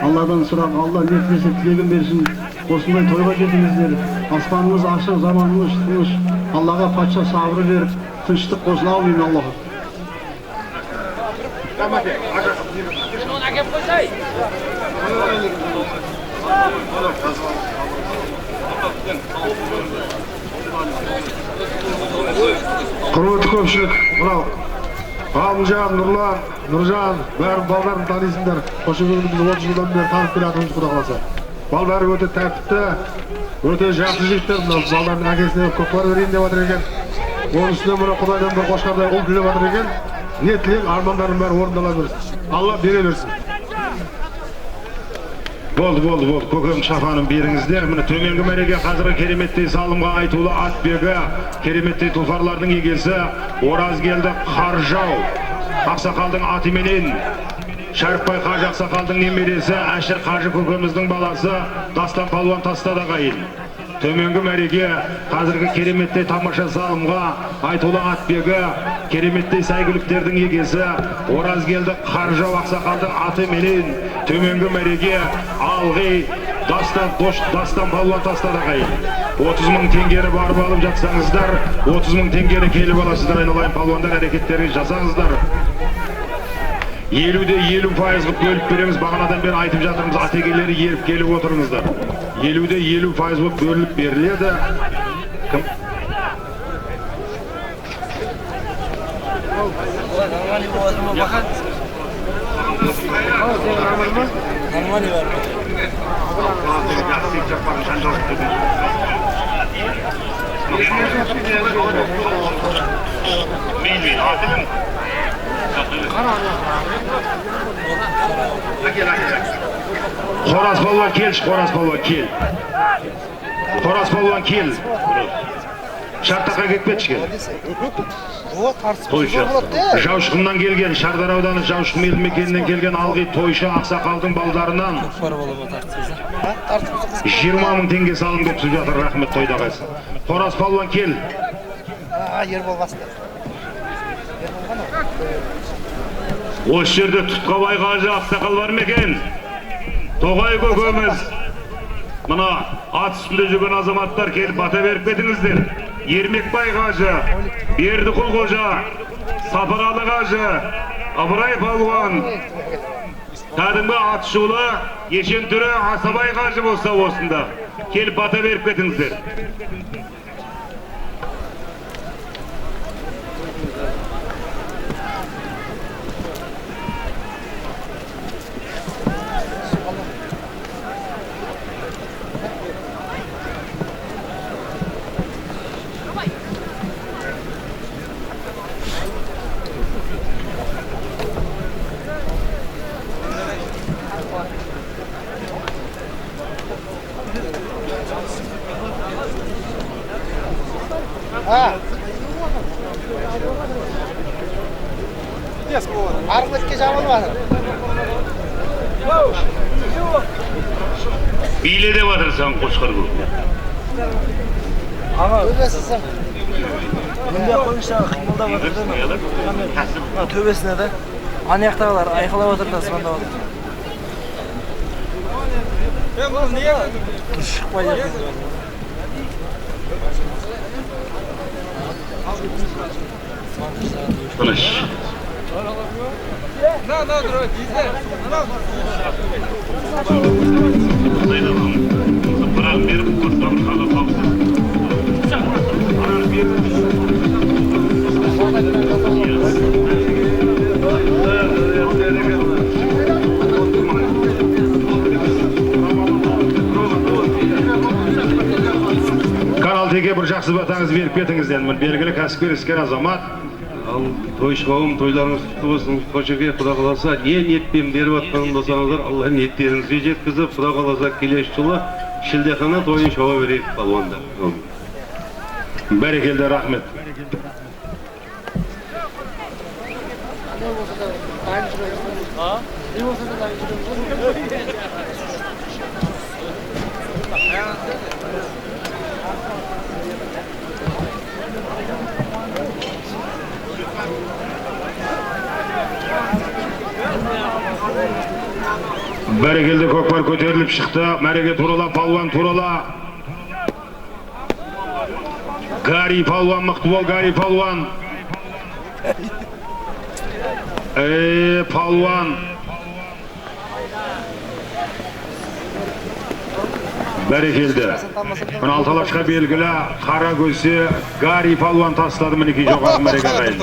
Алладан сұрақ, Алла не тілесе тілегін берсін. Осындай тойға жетіңіздер. Аспанымыз ашық, заманымыз тыныш. Аллаға патша сабыры беріп, тыныштық болсын. Аумин. Аллаға. Құрметті көпшілік, мынау Ғалымжан, Нұрлан, Нұржан, бәрін балдарын танисыңдар. Қошқарбекті біз 30 жылдан бері танып келе жатырмыз, құда қаласа. Балдары өте тәртіпті, өте жақсы жігіттер. Мынау балдардың әкесіне көкпар берейін деп жатыр екен. Оның үстіне мына Құдайдан бір қошқардай ұл тілеп жатыр екен. Не тілек, армандарының бәрі орындала берсін. Алла бере берсін. Болды, болды, болды. Көкем шапанын беріңіздер. Міне төменгі мәреге қазіргі кереметтей салымға айтулы атбегі, кереметтей тұлпарлардың егесі Оразгелді Қаржау. ақсақалдың атыменен Шәріпбай қажы ақсақалдың немересі Әшір қажы көкеміздің баласы Дастан палуан тастады ағайын. Төменгі мәреге қазіргі кереметтей тамаша салымға айтулы атбегі, кереметтей сәйгүліктердің егесі Оразгелді Қаржау ақсақалдың атыменен төменгі мәреге алғи Дастан палуан тастады ағайын. 30 мың теңгені барып алып жатсаңыздар, 30 мың теңгені келіп аласыздар, айналайын палуандар, әрекеттеріңіз жасаңыздар. 50-де 50% қылып бөліп береміз, бағанадан бері айтып жатырмыз, атегелері еріп келіп отырыңыздар. 50-де 50% болып бөлініп беріледі. Кім? Қораз палуан келші, Қораз палуан кел. Қораз палуан кел. Шартаққа кетпетші кел. Жаушықымнан келген, Шардар ауданы Жаушықым елді мекенінен келген алғи тойшы ақсақалдың балдарынан 20 мың теңге салым деп түсіп жатыр, рахмет тойда қайсы. Қораз палуан кел. Осы жерде Тұтқабай қажы ақсақал бар ма екен? Тоғай көкеміз, мына ат үстінде жүрген азаматтар келіп бата беріп кетіңіздер. Ермекбай қажы, Бердіқұл қожа, Сапаралы қажы, Ыбырай палуан, кәдімгі атышулы Ешентөрі Асабай қажы болса осында келіп бата беріп кетіңіздер. Биле деп жатырсың Қошқар көке. Аға, мында қойыңызшы, қимылдап жатыр да. Мына төбесіне де. Ана жақтағылар айқайлап жатыр да, звондап жатыр. Шықпай жатыр. Тыныш. Канал теге бір жақсы батаңыз беріп кетіңізден. Міне белгілі кәсіпкер іскер азамат. Ал тойшы қауым, тойларыңыз құтты болсын. Қошеке, Құда қаласа, не ниетпен беріп жатқан болсаңыздар, Алла ниеттеріңізге жеткізіп, Құда қаласа келесі жылы шілдехана тойын шауа берейік палуандар. Бәрекелді, рахмет. Бәрекелді, көкпар көтеріліп шықты. Мәреге турала, палуан турала. Гарри палуан, мықты бол, Гарри палуан. Палуан. Бәрекелді. Мына Алталашқа белгілі қара көсе Гарри палуан тастады мінекей жоғары мәреге ағайын.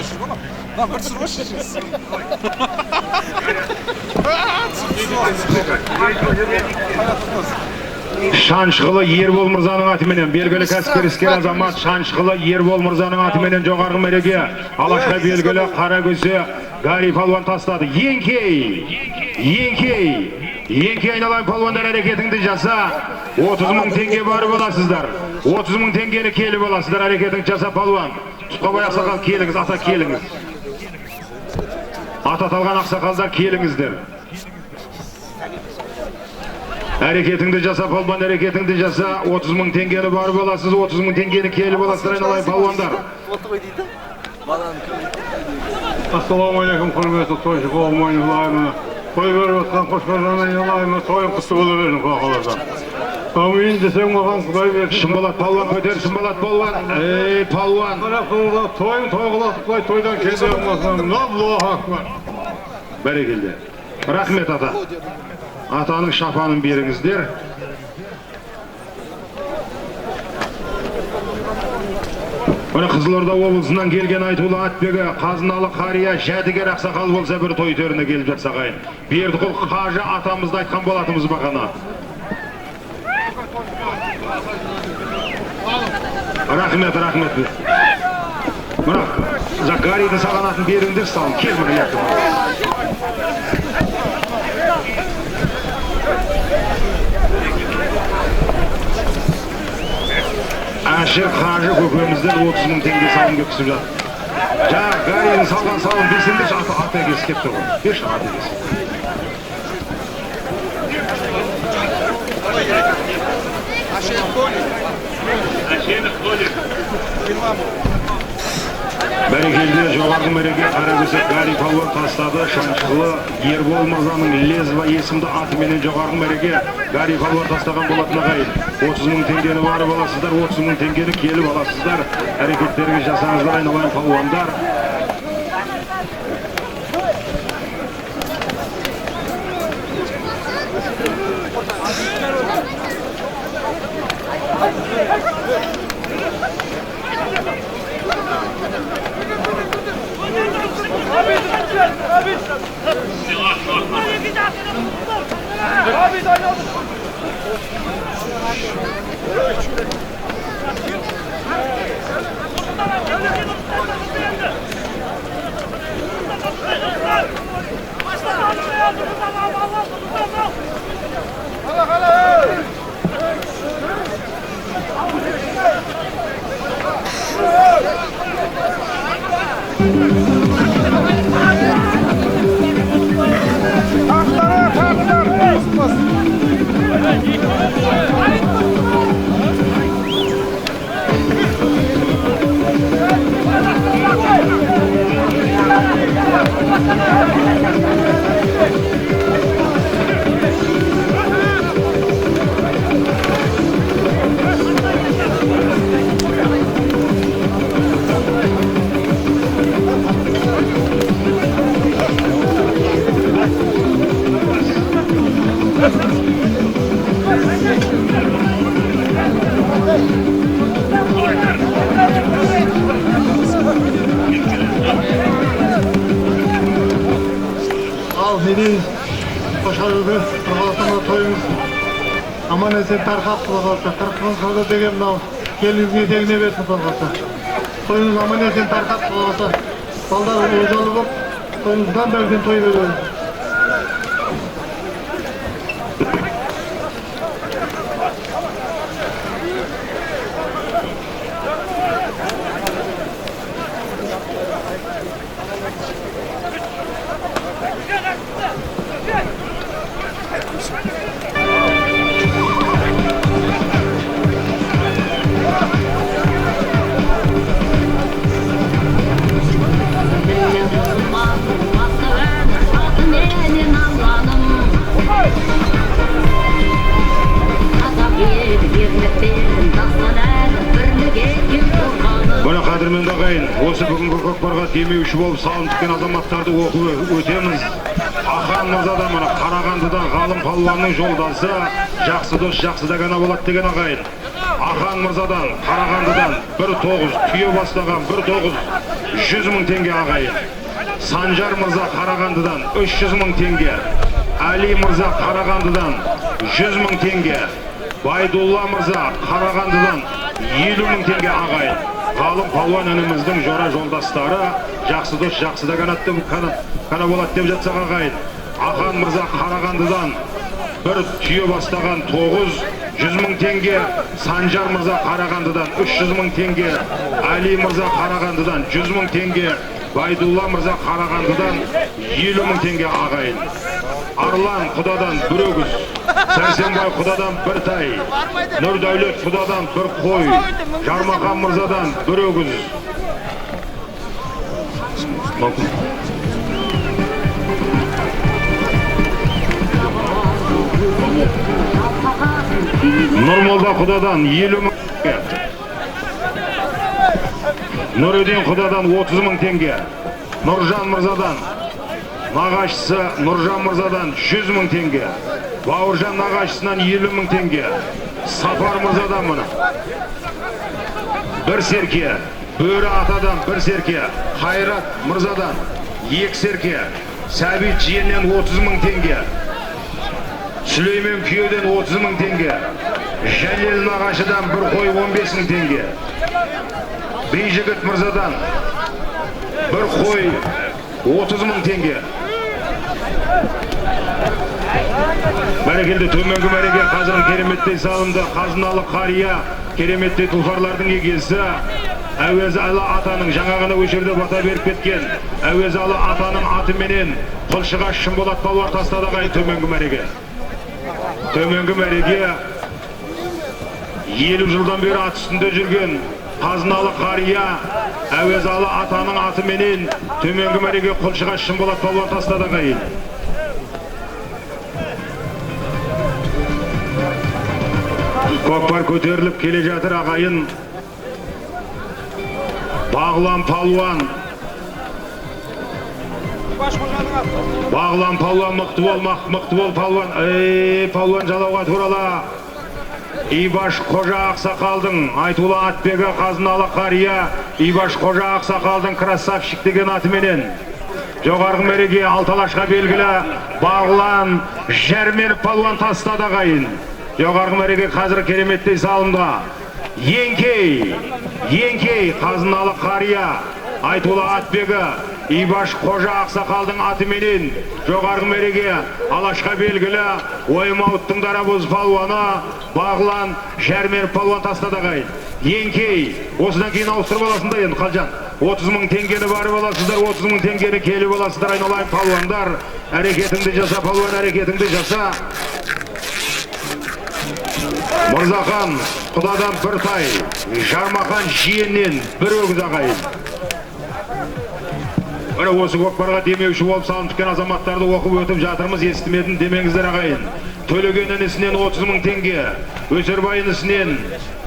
Шаншқылы Ербол мырзаның атыменен, белгілі кәсіпкер іскер азамат Шаншқылы Ербол мырзаның атыменен жоғарғы мәреге Алашқа белгілі қара көсе Гарри палуан тастады. Еңкей, еңкей, еңкей айналайын палуандар, әрекетіңді жаса. 30 мың теңге барып аласыздар. 30 мың теңгені келіп аласыздар, әрекетіңді жаса палуан. Тұтқабай ақсақал келіңіз, ата келіңіз. Аты аталған ақсақалдар келіңіздер. Әрекетіңді жаса, палуан, әрекетіңді жаса. 30 мың теңгені барып аласыз, 30 мың теңгені келіп аласыздар, айналайын палуандар. Ассалаумағалейкум, құрметті тойшы қауым айналайын. Той беріп жатқан Қошқаржан айналайын, тойың құтты бола берсін, Құдай қаласа. Әумин десең маған Құдай берсін. Шынболат палуан көтер, Шынболат палуан. Ей, палуан. Тойың той қыласың, Құдай тойдан кенде қылмасын. Аллаху акбар. Бәрекелді. Рахмет, ата. Атаның шапанын беріңіздер. Міне Қызылорда облысынан келген айтулы атбегі қазыналы қария Жәдігер ақсақал болса бір той төріне келіп жатса ағайын. Бердіқұл қажы атамызды айтқан болатынбыз бағана. Рахмет, рахмет. Мына Гарридің салған атын беріңдер, салын. Кел мына жаққа. Әшір қажы көкемізден 30 мың теңге салым келіп түсіп жатыр. Жаңа Гарридің салған салым берсеңдерші, аты әкесі келіп тұр ғой. Берші аты әкесі. Бәрекелді, жоғарғы мәреге Қаракөсек Гарри палуан тастады. Шаншылы Ербол мырзаның Лезва есімді атыменен жоғарғы мәреге Гарри палуан тастаған болатын ағайын. 30 мың теңгені барып аласыздар, 30 мың теңгені келіп аласыздар. Әрекеттеріңізді жасаңыздар, айналайын палуандар. Ал не дейміз, Қошқар көке, Құдай тойымыз аман есен тарқап, Құдай қаласа, қырқымыз қырды деген мынау келінімізге тегіне берсін, Құдай қаласа. Тойымыз аман есен тарқап, Құдай қаласа, балдар олжалы болып, тойымыздан да үлкен той береміз. Міне қадірменді ағайын, осы бүгінгі көкпарға демеуші болып салым тіккен азаматтарды оқып өтеміз. Ахан мырзадан, міне Қарағандыдан ғалым палуанның жолдасы, жақсы дос жақсыда ғана болады деген ағайын. Ахан мырзадан, Қарағандыдан 1.9 түйе бастаған 1.9 100 мың теңге ағайын. Санжар мырза Қарағандыдан 300 мың теңге. Әли мырза Қарағандыдан 100 мың теңге. Байдулла мырза Қарағандыдан 50 мың теңге ағайын. Ғалым палуан ініміздің жора жолдастары, жақсы дос жақсыда қана болады деп жатсақ ағайын. Ахан мырза Қарағандыдан бір түйе бастаған 900 мың теңге. Санжар мырза Қарағандыдан 300 мың теңге. Әли мырза Қарағандыдан 100 мың теңге. Байдулла мырза Қарағандыдан 50 мың теңге ағайын. Арлан құдадан бір өгіз, Сәрсенбай құдадан бір тай, Нұрдәулет құдадан бір қой, Жармахан мырзадан бір өгіз. Нұрмолда құдадан 50 мың теңге. Нұруден құдадан 30 мың теңге. Нұржан мырзадан нағашысы Нұржан мырзадан 100 мың теңге. Бауыржан нағашысынан 50 мың теңге. Сапар мырзадан мұны бір серке, Бөрі атадан бір серке, Қайрат мырзадан екі серке, Сәбит жиеннен 30 мың теңге, Сүлеймен күйеуден 30 мың теңге, Жәлел нағашыдан бір қой 15 мың теңге, Бейжігіт мырзадан бір қой 30 мың теңге. Бәрекелді, төменгі мәреге қазір кереметтей салынды. Қазыналы қария, кереметтей тұлпарлардың егесі Әуезалы атаның жаңа ғана өшірді бата беріп кеткен Әуезалы атаның атыменен Құлшыға Шынболат палуан тастады ағайын төменгі мәреге. Төменгі мәреге 50 жылдан бері ат үстінде жүрген қазыналы қария Әуезалы атаның атыменен төменгі мәреге Құлшыға Шынболат палуан тастады ағайын. Көкпар көтеріліп келе жатыр ағайын. Бағлан палуан. Бағлан палуан мықты бол, мықты бол палуан. Ей, палуан жалауға турала. Ибаш Қожа ақсақалдың айтулы атбегі қазыналы қария Ибаш Қожа ақсақалдың красавчик деген атыменен жоғарғы мәреге Алталашқа белгілі Бағлан Жәрменов палуан тастады ағайын. Жоғарғы мәреге қазір кереметтей салынды. Еңкей, Еңкей қазыналы қария айтулы атбегі Ибаш Қожа ақсақалдың атыменен жоғарғы мәреге Алашқа белгілі Оймауыттың дарабоз палуаны Бағлан Жәрменов палуан тастады ағайын. Еңкей, осыдан кейін ауыстырып аласың да енді Қалжан. 30 мың теңгені барып аласыздар, 30 мың теңгені келіп аласыздар, айналайын палуандар. Әрекетіңді жаса, палуан, әрекетіңді жаса. Мырзахан құдадан бір тай, Жармахан жиеннен бір өгіз ағайын. Міне осы көкпарға демеуші болып салынып түскен азаматтарды оқып өтіп жатырмыз, естімедім демеңіздер ағайын. Төлеген інісінен 30 мың теңге, Өсербай інісінен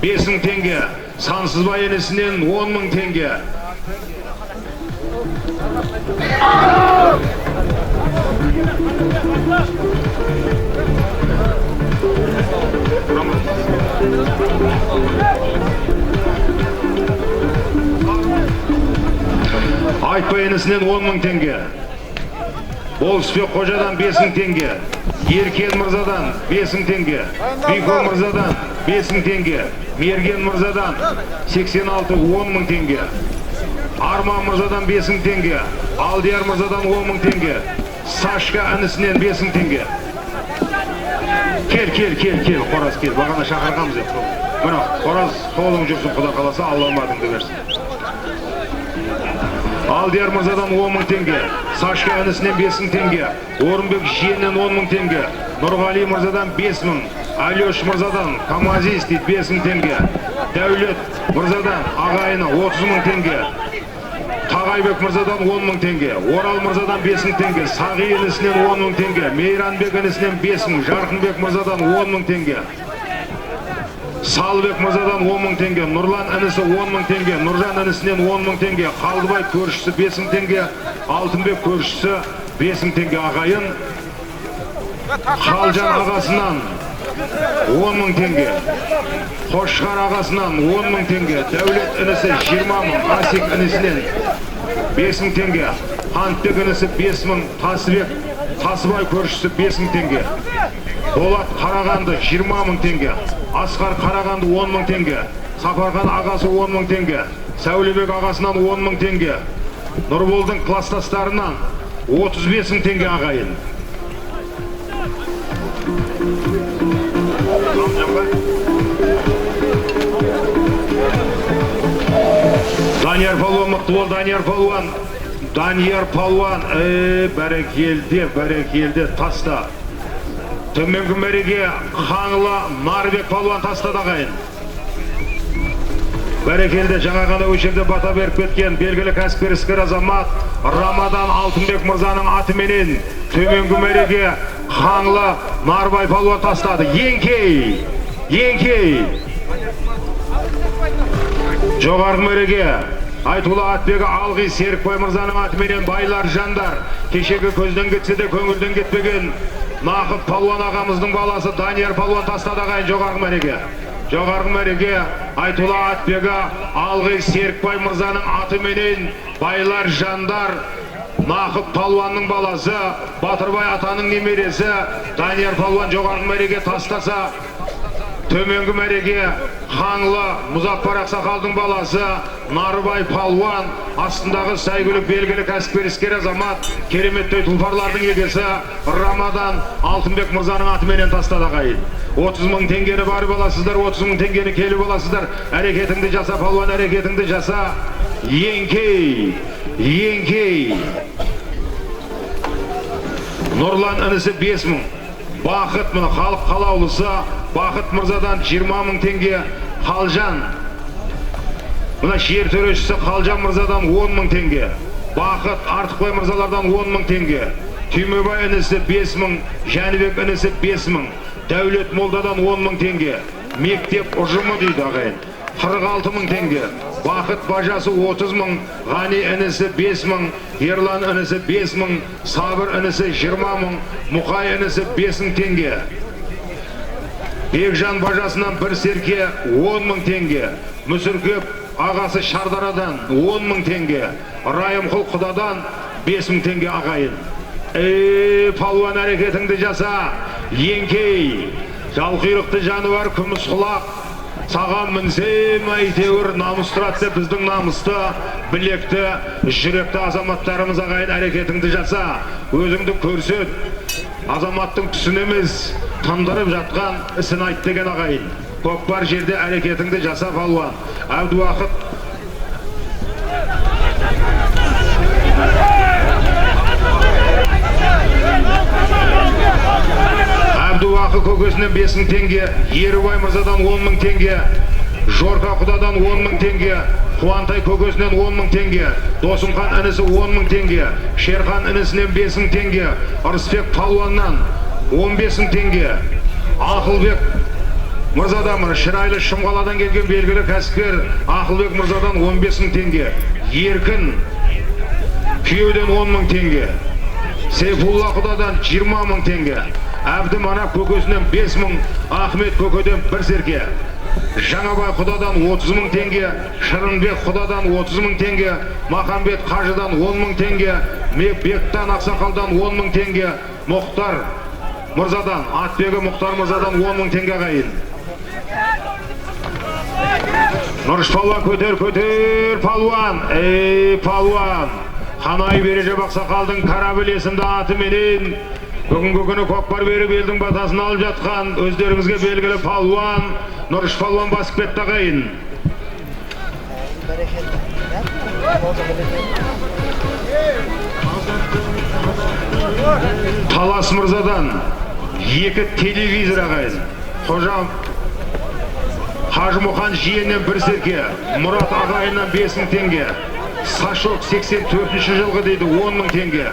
5 мың теңге, Сансызбай інісінен 10 мың теңге. Айтбай інісінен 10 мың теңге, Болысбек Қожадан 5 мың теңге, Еркен мырзадан 5 мың теңге, Бико мырзадан 5 мың теңге, Мерген мырзадан 86 10 мың теңге, Арман мырзадан 5 мың теңге, Алдияр мырзадан 10 мың теңге, Сашка інісінен 5 мың теңге. Кел, кел, кел, кел, қораз кел, бағана шақырғанбыз еді. Мына, қораз қолың жүрсін, құда қаласа, Алла аманыңды берсін. Алдияр мырзадан 10 мың теңге, Сашка інісінен 5 мың теңге, Орынбек жиеннен 10 мың теңге, Нұрғали мырзадан 5 мың, Алеш мырзадан Камазист дейді 5 мың теңге, Дәулет мырзадан ағайыны 30 мың теңге, Тағайбек мырзадан 10 мың теңге, Орал мырзадан 5 мың теңге, Сағи інісінен 10 мың теңге, Мейранбек інісінен 5 мың, Жарқынбек мырзадан 10 мың теңге, Салыбек мырзадан 10 мың теңге, Нұрлан інісі 10 мың теңге, Нұржан інісінен 10 мың теңге, Қалдыбай көршісі 5 мың теңге, Алтынбек көршісі 5 мың теңге ағайын, Қалжан ағасынан 10 мың теңге, Қошқар ағасынан 10 мың теңге, Дәулет інісі 20 мың, Асик інісінен 5 мың теңге, Қантбек інісі 5 мың, Тасыбек, Тасыбай көршісі 5 мың теңге, Болат Қарағанды 20 мың теңге, Асқар Қарағанды 10 мың теңге, Сапархан ағасы 10 мың теңге, Сәулебек ағасынан 10 мың теңге, Нұрболдың кластастарынан 35 мың теңге ағайын. Данияр палуан мықты бол, Данияр палуан. Данияр палуан, бәрекелде, бәрекелде, таста. Төменгі мәреге Қаңлы Нарбек палуан тастады ағайын. Бәрекелде, жаңа ғана осы жерде бата беріп кеткен белгілі кәсіпкер іскер азамат Рамадан Алтынбек мырзаның атыменен төменгі мәреге Қаңлы Нарбай палуан тастады. Еңкей, еңкей. Жоғарғы мәреге Айтулы атбегі Алғи Серікбай мырзаның атыменен байлар жандар, кешегі көзден кетсе де көңілден кетпеген Нақып палуан ағамыздың баласы Данияр палуан тастады ағайын жоғарғы мәреге. Жоғарғы мәреге Айтулы атбегі Алғи Серікбай мырзаның атыменен байлар жандар, Нақып палуанның баласы Батырбай атаның немересі Данияр палуан жоғарғы мәреге тастаса, төменгі мәреге Қаңлы Мұзаппар ақсақалдың баласы Нарыбай палуан, астындағы сәйгүлік белгілі кәсіпкер іскер азамат, кереметтей тұлпарлардың егесі Рамадан Алтынбек мырзаның атыменен тастады ағайын. 30 мың теңгені барып аласыздар, 30 мың теңгені келіп аласыздар. Әрекетіңді жаса, палуан, әрекетіңді жаса. Еңкей, еңкей. Нұрлан інісі 5 мың. Бақыт, мына халық қалаулысы Бақыт мырзадан 20 мың теңге. Қалжан, мына жер төрешісі Қалжан мырзадан 10 мың теңге. Бақыт Артықбай мырзалардан 10 мың теңге. Түймебай інісі 5 мың, Жәнібек інісі 5 мың, Дәулет молдадан 10 мың теңге. Мектеп ұжымы дейді ағайын, 46 мың теңге. Бақыт бажасы 30 мың, Ғани інісі 5 мың, Ерлан інісі 5 мың, Сабыр інісі 20 мың, Мұқай інісі 5 мың теңге. Бекжан бажасынан бір серке 10 мың теңге. Мүсіркеп ағасы Шардарадан 10 мың теңге. Райымқұл құдадан 5 мың теңге ағайын. Ей, палуан, әрекетіңді жаса. Еңкей, жалқұйрықты жануар күміс құлақ, саған мінсем әйтеуір намыс тұрады деп біздің намысты, білекті, жүректі азаматтарымыз ағайын, әрекетіңді жаса, өзіңді көрсет. Азаматтың түсін емес, тындырып жатқан ісін айт деген ағайын. Көкпар жерде әрекетіңді жаса, палуан. Әбдуақыт Әбдуақы көкесінен 5 мың теңге, Ерубай мырзадан 10 мың теңге, Жорқа құдадан 10 мың теңге, Қуантай көкесінен 10 мың теңге, Досымхан інісі 10 мың теңге, Шерхан інісінен 5 мың теңге, Ырысбек палуаннан 15 мың теңге, Ақылбек мырзадан, Шырайлы Шымқаладан келген белгілі кәсіпкер Ақылбек мырзадан 15 мың теңге, Еркін күйеуден 10 мың теңге, Сейфулла құдадан 20 мың теңге, Әбдіманап көкесінен 5 мың, Ахмет көкеден бір серке, Жаңабай құдадан 30 мың теңге, Шырынбек құдадан 30 мың теңге, Махамбет қажыдан 10 мың теңге, Бектан ақсақалдан 10 мың теңге, Мұхтар мырзадан, атбегі Мұхтар мырзадан 10 мың теңге ағайын. Нұрыш палуан, көтер, көтер палуан, ей палуан. Қанай Бережеп ақсақалдың Корабль есімді атыменен бүгінгі күні көкпар беріп елдің батасын алып жатқан өздеріңізге белгілі палуан Нұрыш палуан басып кетті ағайын. Талас мырзадан 2 телевизор ағайын. Қожа Қажымұқан жиеннен бір серке, Мұрат ағайыннан 5 мың теңге, Сашок 84-ші жылғы дейді 10 мың теңге,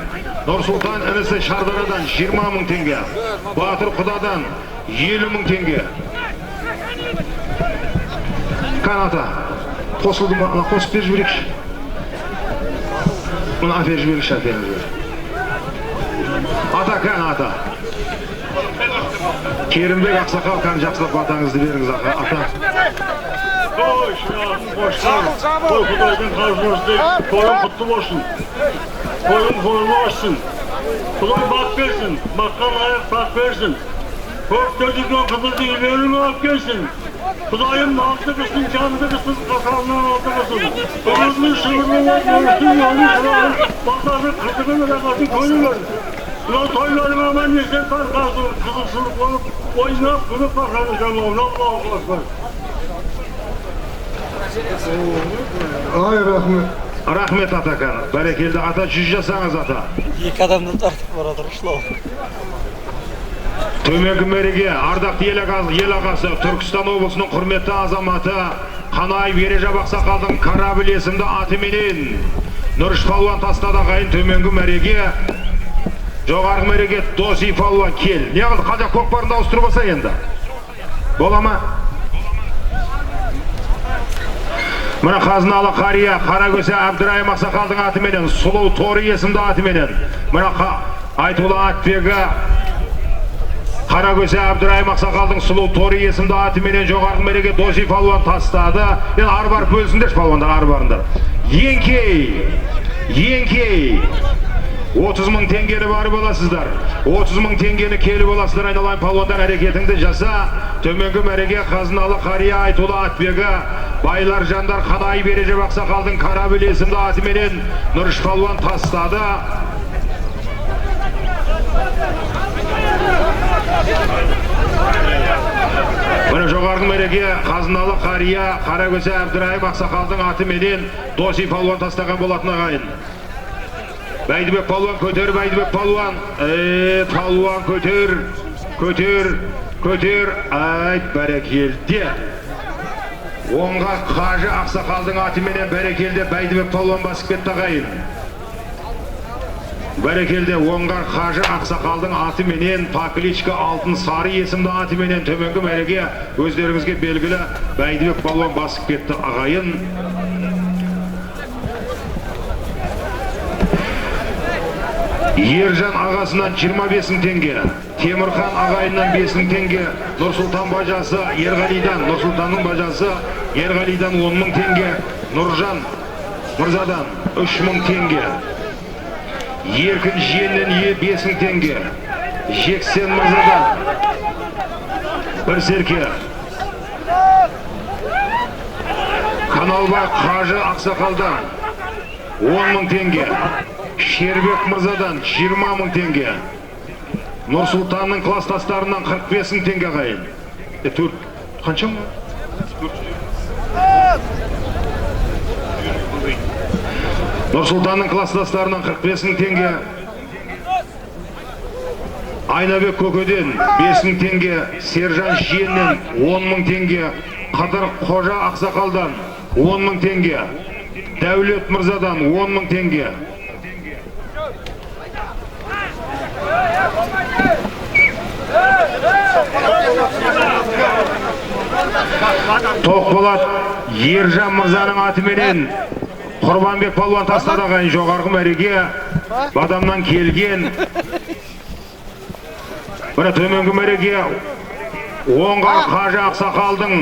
Нұрсұлтан інісі Шардарадан 20 мың теңге, Батыр құдадан 50 мың теңге. Каната қосылды ма? Ана қосып беріп жіберейікші. Мұны әперіп жіберейікші, әперіп жібер. Ата, кән ата. Керімбек ақсақал, кән жақсылап батаңызды беріңіз, ата. Той, той Құдайдың қазынасы, тойың құтты болсын. Тойың қорлы болсын. Құдай бақ берсін, баққа лайық бақ берсін. Көкте жүрген қызылды үйлеріңе алып келсін. Құдайым малды қылсын, жанды қылсын, қасалынан алды қылсын. Өмірінің шығырлы болып, өрістің жолын шырағын, батасын, қызығын, рақатын көре бер. Мынау тойларың аман есен тарқасын, қызықшылық болып, ойнап, күліп барғаны жамауын Аллаху акбар. Ай, рахмет. Рахмет атақан. Бәрекелді ата, 100 жасаңыз ата. Екі адамды тартып баратыр шылау. Төменгі мәреге ардақты ел ағасы, Түркістан облысының құрметті азаматы Қанаев Ережеп ақсақалдың Корабль есімді атыменен Нұрыш палуан тастады ағайын. Төменгі мәреге, жоғарғы мәреге Доси палуан кел. Не қылды? Қазақ көкпарын ауыстырып алса енді. Бола ма? Мына қазыналы қария Қаракөсе Әбдірайым ақсақалдың атыменен Сұлу Торы есімді атыменен. Мына Айтулы атбегі Қаракөсе Әбдірайым ақсақалдың Сұлу Торы есімді атыменен жоғарғы мәреге Доси палуан тастады. Енді ары барып бөлсіндерші палуандар, ары барыңдар. Еңкей, еңкей. 30 мың теңгені барып аласыздар. 30 мың теңгені келіп аласыздар. Айналайын палуандар, әрекетіңді жаса. Төменгі мәреге қазыналы қария Айтулы атбегі Байлар жандар Қанаев Ережеп ақсақалдың Корабль есімді атыменен Нұрыш палуан тастады. Міне жоғарғы мәреге қазыналы қария Қаракөсе Әбдірайым ақсақалдың атыменен Доси палуан тастаған болатын ағайын. Бәйдібек палуан көтер, Бәйдібек палуан. Палуан көтер, көтер, көтер. Айт, бәрекелді. Оңға Қажы ақсақалдың атыменен бәрекелді Бәйдібек палуан басып кетті ағайын. Бәрекелді Оңғар Қажы ақсақалдың атыменен Покличка Алтын Сары есімді атыменен төменгі мәреге өздеріңізге белгілі Бәйдібек палуан басып кетті ағайын. Ержан ағасынан 25 мың теңге, Темірхан ағайынан 5 мың теңге, Нұрсұлтан бажасы Ерғалидан, Нұрсұлтанның бажасы Ерғалидан 10 мың теңге, Нұржан мырзадан 3 мың теңге, Еркін жиеннен 5 мың теңге, Жексен мырзадан бір серке, Каналбай Қажы ақсақалдан 10 мың теңге, Шербек мырзадан 20 мың теңге, Нұрсұлтанның кластастарынан 45 мың теңге ағайын. Төрт, қанша мың? Нұрсұлтанның кластастарынан 45 мың теңге, Айнабек көкеден 5 мың теңге, Сержан жиеннен 10 мың теңге, Қадыр Қожа ақсақалдан 10 мың теңге, Дәулет мырзадан 10 мың теңге. Тоқболат Ержан мырзаның атыменен Құрбанбек палуан тастады ағайын. Жоғарғы мәреге Бадамнан келген. Міне төменгі мәреге Оңғар Қажы ақсақалдың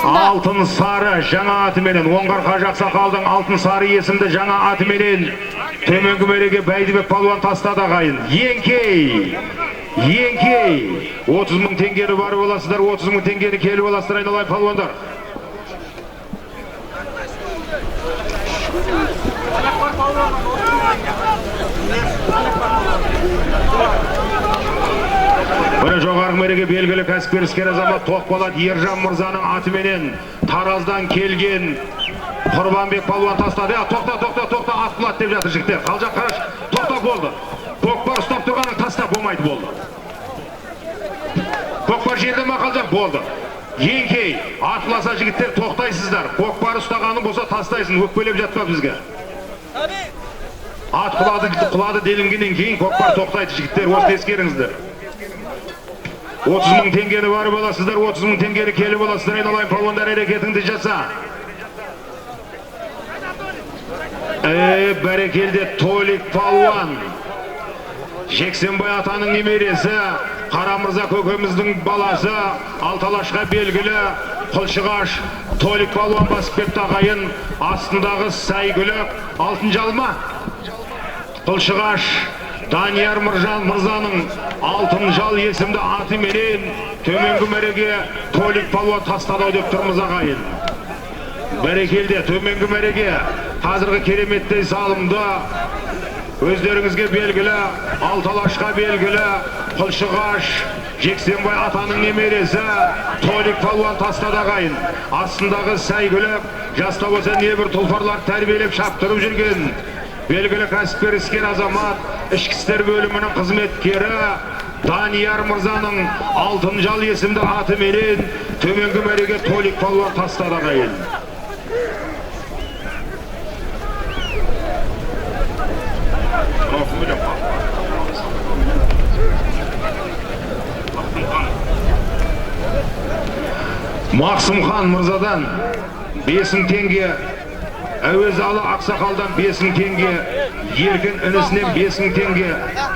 Алтын Сары жаңа атыменен, Оңғар Қажы ақсақалдың Алтын Сары есімді жаңа атыменен төменгі мәреге Бәйдібек палуан тастады ағайын. Еңкей, еңкей. 30 мың теңгені барып аласыздар, 30 мың теңгені келіп аласыздар айналайын палуандар. Міне жоғарғы мәреге белгілі кәсіпкер іскер азамат Тоқболат Ержан мырзаның атыменен Тараздан келген Құрбанбек палуан тастады. Тоқта, тоқта, тоқта, ат құлады деп жатыр жігіттер. Қалжақ қараш, тоқта болды. Көкпар ұстап тұрғанын таста, болмайды болды. Көкпар жерде ма қалжақ болды. Еңкей, ат құласа жігіттер тоқтайсыздар. Көкпар ұстағаның болса тастайсың, өкпелеп жатпа бізге. Ат құлады, құлады делінгеннен кейін көкпар тоқтайды жігіттер, осыны ескеріңіздер. 30 мың теңгені барып аласыздар, 30 мың теңгені келіп аласыздар, айналайын палуандар, әрекетіңді жаса. Бәрекелді Толик палуан. Жексенбай атаның немересі, Қарамырза көкеміздің баласы, Алталашқа белгілі Құлшығаш Толик палуан басып кетті ағайын. Астындағы сәйгүлік алтын жалма. Құлшығаш Данияр мырзаның алтын жал есімді атыменен төменгі мәреге Толик палуан тастады деп тұрмыз ағайын. Бәрекелді төменгі мәреге қазіргі кереметтей залымды өздеріңізге белгілі, Алталашқа белгілі Құлшығаш Жексенбай атаның немересі Толик палуан тастады ағайын. Астындағы сәйгүлік жаста болса небір тұлпарлар тәрбиелеп шаптырып жүрген белгілі кәсіпкер іскер азамат, ішкі істер бөлімінің қызметкері Данияр мырзаның Алтынжал есімді атыменен төменгі мәреге Толик палуан тастады ағайын. Мақсымхан мырзадан 5000 теңге, Әуезалы ақсақалдан 5000 теңге, Еркін інісінен 5000 теңге,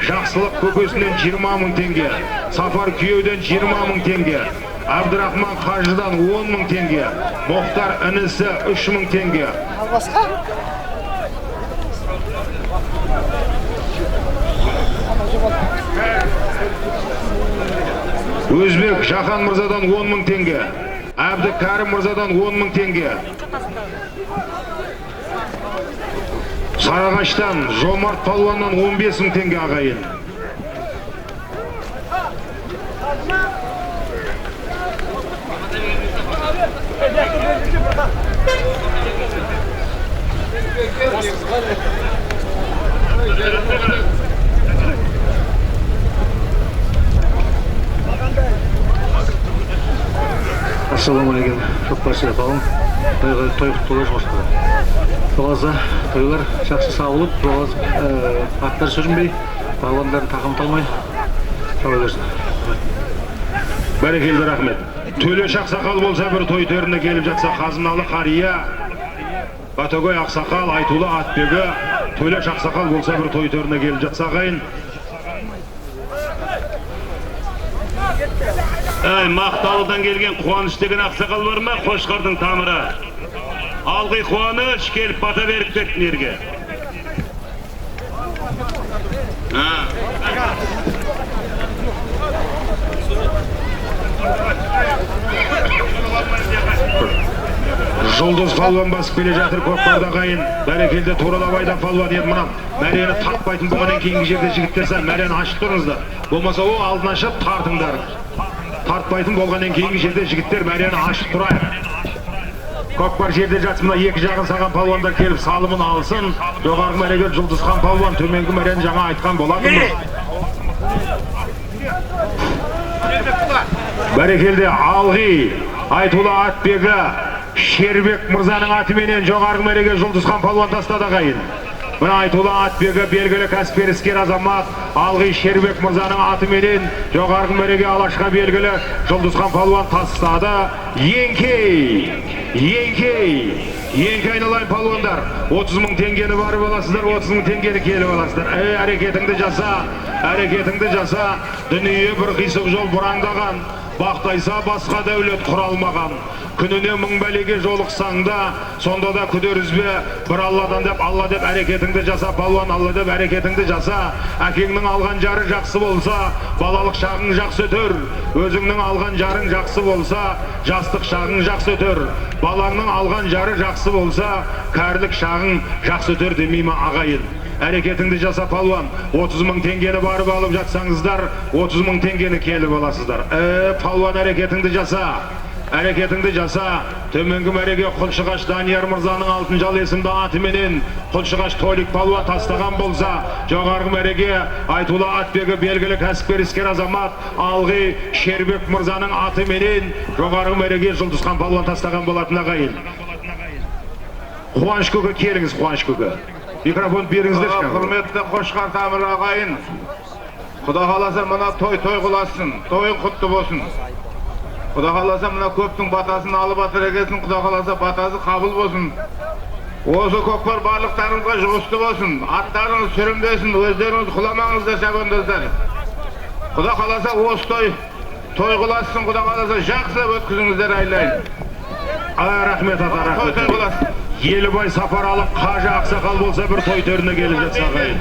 Жақсылық көкесінен 20000 теңге, Сафар күйеуден 20000 теңге, Абдырахман қажыдан 10000 теңге, Мұхтар інісі 3000 теңге. Өзбек Жахан мырзадан 10000 теңге, Әбдікәрім мырзадан 10000 теңге. Сарыағаштан Жомарт палуаннан 15000 теңге ағайын. Ассалаумағалейкум, көкпаршы қауым. Той құтты болсын. Тоғазда тойлар жақсы сауылып, тоғаз аттар сүрінбей, балуандар тақым талмай сауа берсін. Бәрекелді, рахмет. Төлеш ақсақал болса бір той төріне келіп жатса, қазыналы қария, Батагөй ақсақал, Айтулы атбегі, Төлеш ақсақал болса бір той төріне келіп жатса ағайын. Әй, Мақталыдан келген Қуаныш деген ақсақал бар ма? Қошқардың тамыры. Алғи Қуаныш келіп бата беріп кетті жерге. Жұлдыз палуан басып келе жатыр көкпарда ағайын. Бәрекелді, туралап айдан палуан еді мына. Мәрені тартпайтын болғаннан кейінгі жерде жігіттер сәл мәрені ашып тұрыңыздар. Болмаса о алдын ашып тартыңдар. Тартпайтын болғаннан кейінгі жерде жігіттер мәрені ашып тұрайық. Көкпар жерде жатсын, мына екі жағын саған палуандар келіп салымын алсын. Жоғарғы мәреге Жұлдызхан палуан, төменгі мәрені жаңа айтқан болатынбыз. Бәрекелді, Алғи, Айтулы атбегі Шербек мырзаның атыменен жоғарғы мәреге Жұлдызхан палуан тастады ағайын. Мына Айтулы атбегі белгілі кәсіпкер іскер азамат Алғи Шербек мырзаның атыменен жоғарғы мәреге алашқа белгілі Жұлдызхан палуан тастады. Еңкей, еңкей, еңкей айналайын палуандар. 30 000 теңгені барып аласыздар, 30 000 теңгені келіп аласыздар. Әй, әрекетіңді жаса, әрекетіңді жаса. Дүние бір қисық жол бұраңдаған, бақтайса басқа дәулет құра алмаған. Күніне мың бәлеге жолықсаң да, сонда да күдер үзбе, бір Алладан деп, Алла деп әрекетіңді жаса, палуан, Алла деп әрекетіңді жаса. Әкеңнің алған жары жақсы болса, балалық шағың жақсы өтер. Өзіңнің алған жарың жақсы болса, жастық шағың жақсы өтер. Балаңның алған жары жақсы болса, кәрілік шағың жақсы өтер демей ме ағайын? Әрекетіңді жаса палуан. 30 000 теңгені барып алып жатсаңыздар, 30 000 теңгені келіп аласыздар. Палуан, әрекетіңді жаса. Әрекетіңді жаса. Төменгі мәреге Құлшығаш Данияр мырзаның Алтынжал есімді атыменен Құлшығаш Толик палуан тастаған болса, жоғарғы мәреге Айтулы атбегі белгілі кәсіпкер іскер азамат Алғи Шербек мырзаның атыменен жоғарғы мәреге Жұлдызхан палуан тастаған болатын ағайын. Қуаныш көке, келіңіз, Қуаныш көке. Микрофон беріңіздерші. Құрметті қошқар тамыр ағайын, Құда қаласа мына той той қыласын, тойың құтты болсын. Құда қаласа мына көптің батасын алып атыр екенсің, Құда қаласа батасы қабыл болсын. Осы көкпар барлықтарыңызға жұғысты болсын, аттарыңыз сүрінбесін, өздеріңіз құламаңыздар шабандоздар. Құда қаласа осы той той қыласын, Құда қаласа жақсылап өткізіңіздер айлайын. Рахмет ата, рахмет. Елібай Сапаралы қажы ақсақал болса бір той төріне келіп жатса ағайын.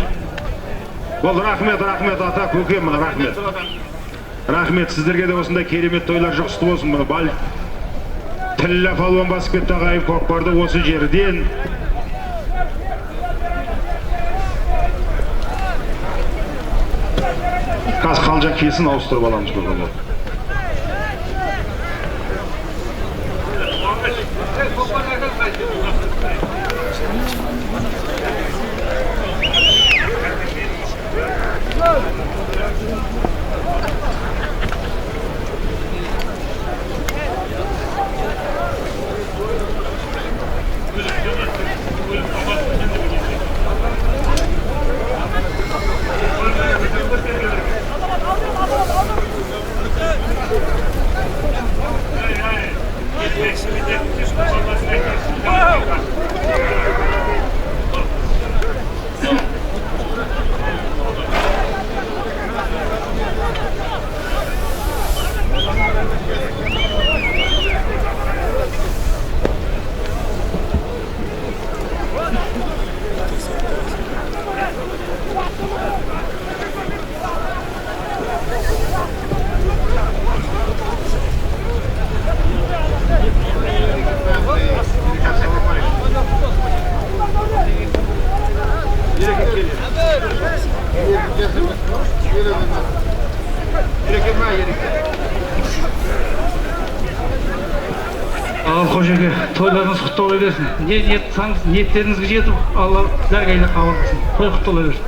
Бол, рахмет, рахмет ата, көкем, мына рахмет. Рахмет, сіздерге де осындай керемет тойлар жұғысты болсын. Мұны бал Тіллә палуан басып кетті ағайын көкпарды осы жерден. Қазір Қалжа келсін, ауыстырып аламыз көкем. Ал Қожеке, тойларыңыз құтты бола берсін. Не ниет қылсаңыз, ниеттеріңізге жетіп, Алла дәргайына қабыл қылсын. Той құтты бола берсін.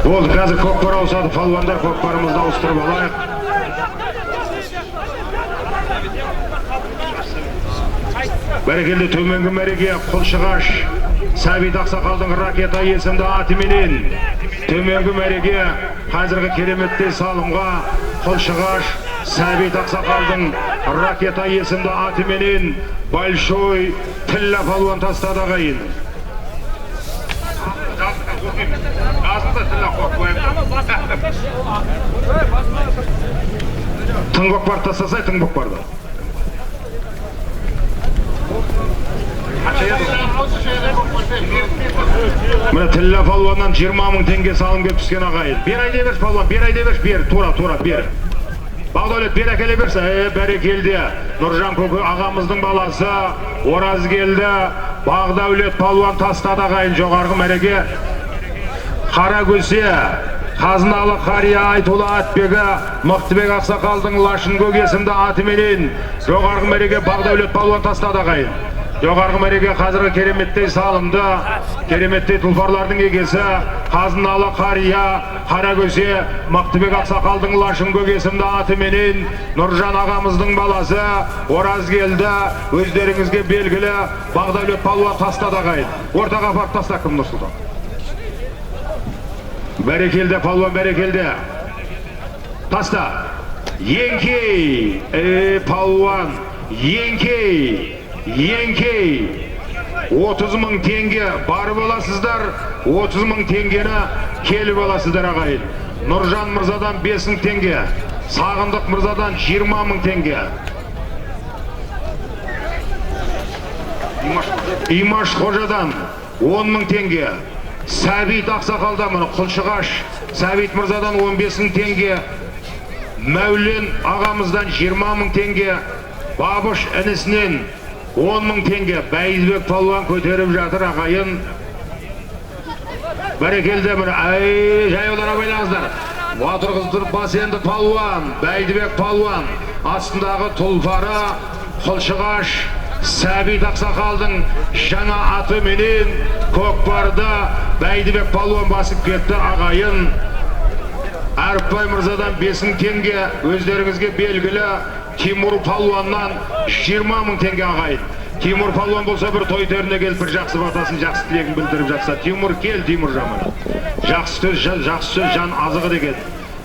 Болды, қазір көкпар ауысады, палуандар, көкпарымызды ауыстырып алайық. Бәрекелді, төменгі мәреге Құлшығаш Сәбит ақсақалдың ракета есімді атыменен. Төменгі мәреге қазіргі кереметтей салымға Құлшығаш Сәбит ақсақалдың ракета есімді атыменен Большой Тілла палуан тастады ағайын. Тың көкпар тастасай, тың көкпарды. Міне Тілла палуаннан 20 мың теңге салым келіп түскен ағайын. Бер айдай берші палуан, бер айдай берші, бер, тура, тура, бер. Бағдәулет, бер әкеле берші. Бәрекелді. Нұржан көке ағамыздың баласы Ораз келді. Бағдәулет палуан тастады ағайын жоғарғы мәреге. Қаракөсе, Қазыналы қария Айтулы атбегі Мықтыбек ақсақалдың Лашын көк есімді атыменен жоғарғы мәреге Бағдәулет палуан тастады ағайын. Жоғарғы мәреге қазіргі кереметтей салымды, кереметтей тұлпарлардың егесі Қазыналы қария Қаракөсе Мықтыбек ақсақалдың Лашын көк есімді атыменен Нұржан ағамыздың баласы Ораз келді. Өздеріңізге белгілі Бағдәулет палуан тастады ағайын. Ортаға апарып таста кім, Нұрсұлтан? Бәрекелді палуан, бәрекелді. Таста. Еңкей, палуан, еңкей, еңкей. 30 мың теңге барып аласыздар, 30 мың теңгені келіп аласыздар ағайын. Нұржан мырзадан 5 мың теңге, Сағындық мырзадан 20 мың теңге. Имаш қожадан 10 мың теңге. Сәбит ақсақалдан, міне Құлшығаш Сәбит мырзадан 15 мың теңге, Мәулен ағамыздан 20 мың теңге, Бабыш інісінен 10 мың теңге. Бәйізбек палуан көтеріп жатыр ағайын. Бәрекелді, міне, әй, жаяулар абайлаңыздар. Батырғыздырып бас енді палуан, Бәйдібек палуан, астындағы тұлпары Құлшығаш Сәбит ақсақалдың жаңа аты менен көкпарды Бәйдібек палуан басып кетті ағайын. Әріпбай мырзадан 5 мың теңге, өздеріңізге белгілі Тимур палуаннан 20 мың теңге ағайын. Тимур палуан болса бір той төріне келіп бір жақсы батасын, жақсы тілегін білдіріп жатса, Тимур кел, Тимур жаман. Жақсы сөз, жақсы сөз жан азығы деген.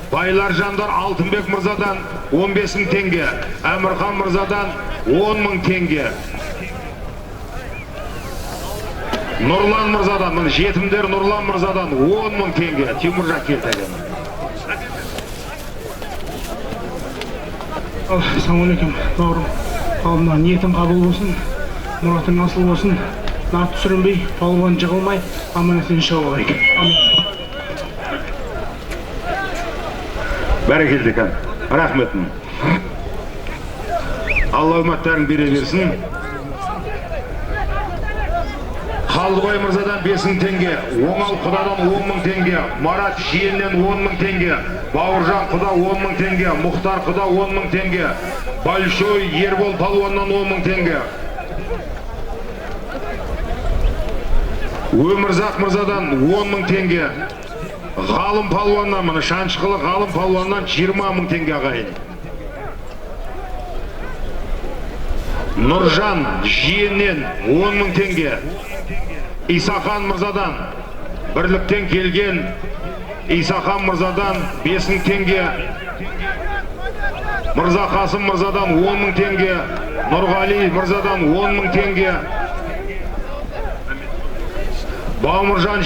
Байлар жандар Алтынбек мырзадан 15 мың теңге, Әмірхан мырзадан 10 мың теңге. Нұрлан мырзадан, міне жетімдер Нұрлан мырзадан 10 мың теңге. Тимуржан келді. Ассалаумағалейкум, бауырым. Ал мына ниетің қабыл болсын, мұратың асыл болсын. Нат түсірінбей, палуан жығылмай, аман есен шығып алайық. Амин. Бәрекелді екен. Рахмет. Алла үміттәрін бере берсін. Қалдыбай мырзадан 5.000 теңге, Оңал құдадан 10.000 теңге, Марат жиеннен 10.000 теңге, Бауыржан құда 10.000 теңге, Мұхтар құда 10.000 теңге, Большой Ербол палуаннан 10.000 теңге. Өмірзақ мырзадан 10.000 теңге, Ғалым палуаннан, міне Шаншықылы Ғалым палуаннан 20.000 теңге ағайын. Нұржан жиеннен 10.000 теңге. Исахан мырзадан, бірліктен келген Исахан мырзадан 5.000 теңге. Мырза Қасым мырзадан 10.000 теңге. Нұрғали мырзадан 10.000 теңге. Бауыржан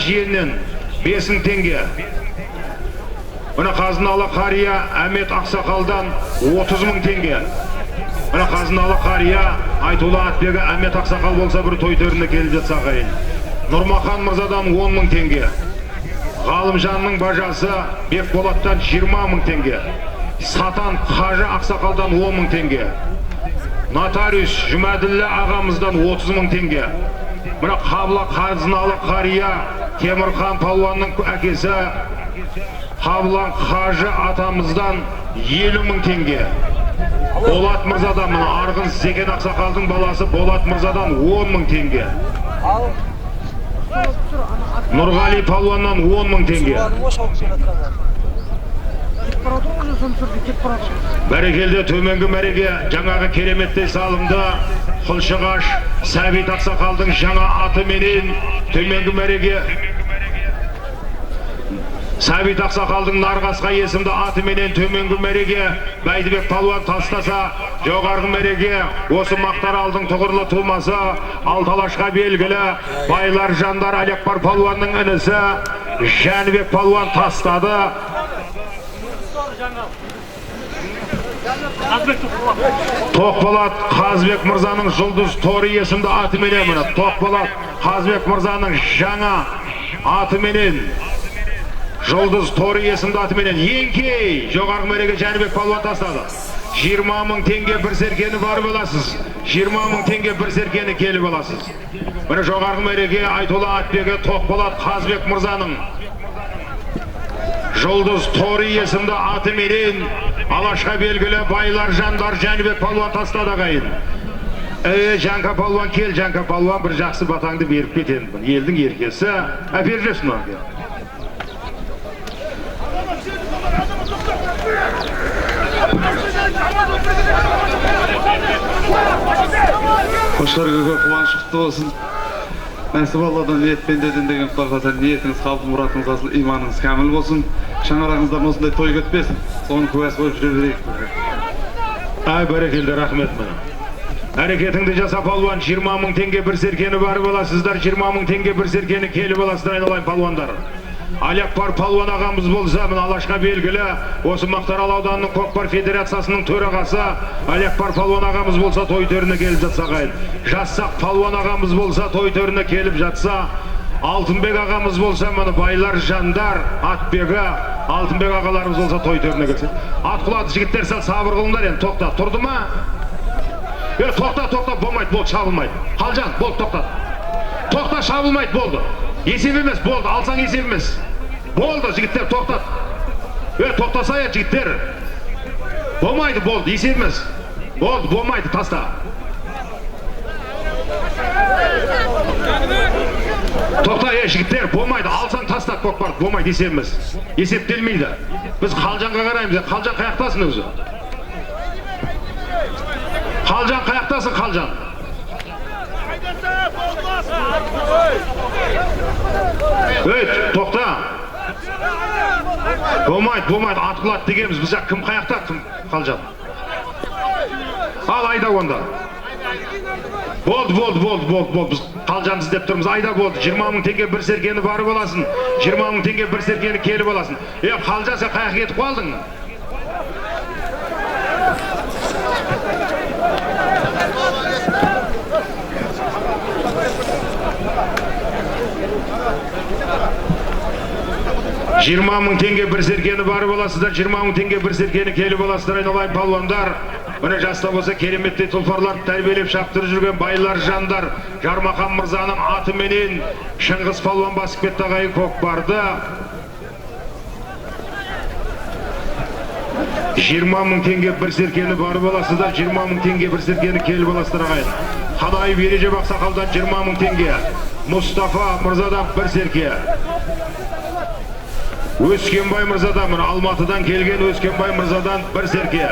жиеннен 5.000 теңге. Мына Қазыналы қария Әмет ақсақалдан 30.000 теңге. Мына Қазыналы қария Айтулы атбегі Әмет ақсақал болса бір той төріне келіп жатса ағайын. Нұрмахан мырзадан 10.000 теңге. Ғалымжанның бажасы Бекболаттан 20.000 теңге. Сатан қажы ақсақалдан 10.000 теңге. Нотариус Жұмәділлә ағамыздан 30.000 теңге. Мына Қабла Қазыналы қария Темірхан палуанның әкесі Қаблан қажы атамыздан 50.000 теңге. Болат мырзадан, мына Арғын Зекен ақсақалдың баласы Болат мырзадан 10.000 теңге. Нұрғали палуаннан 10.000 теңге. Бәрекелді төменгі мәреге жаңағы кереметтей салымды Құлшығаш Сәбит ақсақалдың жаңа атыменен төменгі мәреге Сәбит ақсақалдың Нарғасқа есімді атыменен төменгі мәреге Бәйдібек палуан тастаса, жоғарғы мәреге осы Мақтаралдың тұғырлы тумасы Алталашқа белгілі Байлар Жандар Әлекпар палуанның інісі Жәнібек палуан тастады. Тоқболат Қазбек мырзаның Жұлдыз Торы есімді атыменен, міне Тоқболат Қазбек мырзаның жаңа атыменен Жұлдыз Торы есімді атыменен еңкей жоғарғы мәреге Жәнібек палуан тастады. 20.000 теңге бір серкені барып аласыз. 20.000 теңге бір серкені келіп аласыз. Міне жоғарғы мәреге Айтулы атбегі Тоқболат Қазбек мырзаның Жұлдыз Торы есімді атыменен Алашқа белгілі Байлар Жандар Жәнібек палуан тастады ағайын. Жанка палуан кел, Жанка палуан бір жақсы батаңды беріп кетемін. Елдің еркесі. Әпер жүрсін оған. Қошқар көке қуаныш құтты болсын. Нәсіп Алладан ниет пендеден деген құдай қаласа ниетіңіз қабыл, мұратыңыз асыл, иманыңыз кәміл болсын. Шаңырағыңыздан осындай той кетпесін. Соның куәсі болып жүре берейік. Ай, бәрекелді, рахмет мына. Әрекетіңді жаса палуан, 20.000 теңге бір серкені барып аласыздар, 20.000 теңге бір серкені келіп аласыздар, айналайын палуандар. Алякпар палуан ағамыз болса, мына Алашқа белгілі, осы Мақтарал ауданының Көкпар федерациясының төрағасы Алякпар палуан ағамыз болса той төріне келіп жатса ағайын. Жассақ палуан ағамыз болса той төріне келіп жатса, Алтынбек ағамыз болса, мына Байлар Жандар атбегі Алтынбек ағаларымыз болса той төріне келсе. Ат құлады жігіттер, сәл сабыр қылыңдар енді, тоқта. Тұрды ма? Тоқта, тоқта, болмайды, болды, шабылмайды. Қалжан, болды, тоқта. Тоқта, шабылмайды, болды. Есеп емес, болды, алсаң есеп емес. Болды, жігіттер, тоқтат. Тоқтаса я, жігіттер. Болмайды, болды, есеп емес. Болды, болмайды, таста. Тоқта, жігіттер, болмайды, алсаң таста, көкпар, болмайды, есеп емес. Есептелмейді. Біз Қалжанға қараймыз. Қалжан қаяқтасың өзі? Қалжан қаяқтасың, Қалжан? Ей, тоқта. Болмайды, болмайды, ат құлады дегенбіз. Біз кім қаяқта, кім Қалжан? Ал айда онда. Болды, болды, болды, болды, болды. Біз Қалжанды іздеп тұрмыз. Айда болды. 20.000 теңге бір серкені барып аласың. 20.000 теңге бір серкені келіп аласың. Қалжан, сен қаяққа кетіп қалдың? 20 мың теңге бір серкені барып аласыздар, 20 мың теңге бір серкені келіп аласыздар, айналайын палуандар. Міне жаста болса кереметтей тұлпарларды тәрбиелеп шаптырып жүрген байлар жандар Жармахан мырзаның атыменен Шыңғыс палуан басып кетті ағайын көкпарды. 20 мың теңге бір серкені барып аласыздар, 20 мың теңге бір серкені келіп аласыздар ағайын. Қанаев Ережеп ақсақалдан 20 мың теңге, Мұстафа мырзадан бір серке, Өскенбай мырзадан, міне Алматыдан келген Өскенбай мырзадан бір серке,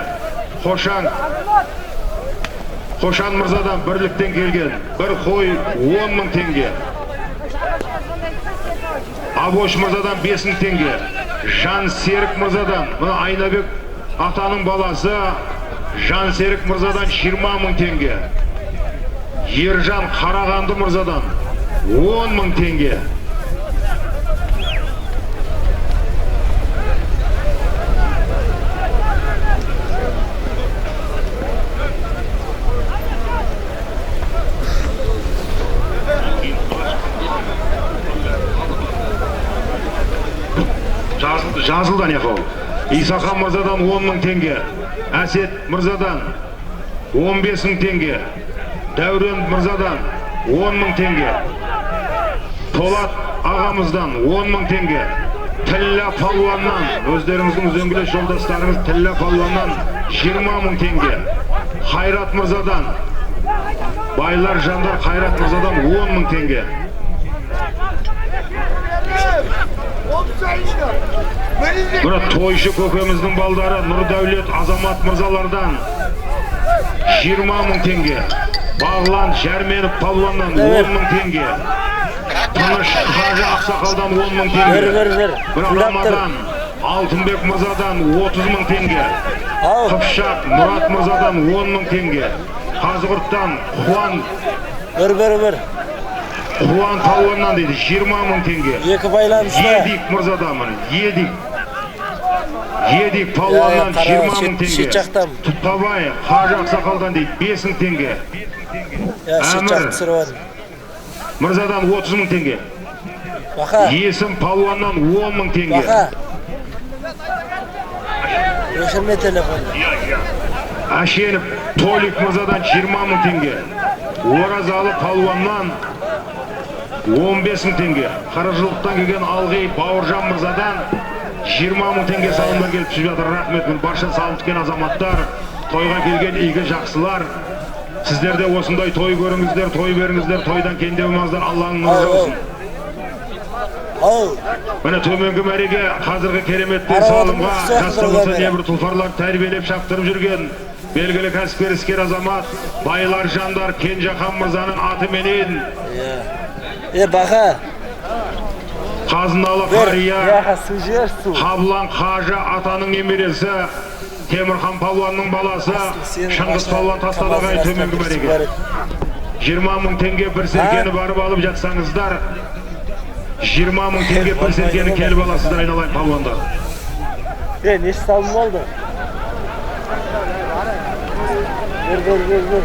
Қошан мырзадан Бірліктен келген бір қой 10 мың теңге, Абош мырзадан 5 мың теңге, Жансерік мырзадан, мына Айнабек атаның баласы Жансерік мырзадан 20 мың теңге, Ержан Қарағанды мырзадан 10 мың теңге. Жазылдан яқол. Исахан мырзадан 10 мың теңге, Әсет мырзадан 15 мың теңге, Дәурен мырзадан 10 мың теңге, Толат ағамыздан 10 мың теңге, Тілла палуаннан, өздеріңіздің үзеңгілес жолдастарыңыз Тілла палуаннан 20 мың теңге, Қайрат мырзадан, байлар жандар Қайрат мырзадан 10 мың теңге. Мына тойшы көкеміздің балдары Нұрдәулет Азамат мырзалардан 20 мың теңге, Бағлан Жәрменов палуаннан 10 мың теңге, Тыныш Қажы ақсақалдан 10 мың теңге, бір Рамадан Алтынбек мырзадан 30 мың теңге, Қыпшақ Мұрат мырзадан 10 мың теңге, Қазығұрттан Қуан палуаннан дейді 20 мың теңге. Екі байланысты. Едик мырзадан, Едик палуаннан 20 мың теңге. Тұтқабай Қажы ақсақалдан дейді 5 мың теңге. Әмір мырзадан 30 мың теңге. Есім палуаннан 10 мың теңге. Әшенов Толик мырзадан 20 мың теңге. Оразалы палуаннан 15 мың теңге. Қаражылықтан келген Алғи Бауыржан мырзадан 20 мың теңге салымдар келіп түсіп жатыр. Рахмет. Барша салым түскен азаматтар, тойға келген игі жақсылар, сіздер де осындай той көріңіздер, той беріңіздер, тойдан кенде болмаңыздар, Алланың нұры жаусын. Міне төменгі мәреге қазіргі кереметтей салымға жастар болса небір тұлпарлар тәрбиелеп шаптырып жүрген белгілі кәсіпкер іскер азамат байлар жандар Кенжехан мырзаның атыменен Бақа Қазыналы қария Қаблан қажы атаның немересі Темірхан палуанның баласы Шыңғыс палуан тастады ағайын төменгі мәреге. 20 мың теңге бір серкені барып алып жатсаңыздар, 20 мың теңге бір серкені келіп аласыздар, айналайын палуандар. Неше салым болды? Бер.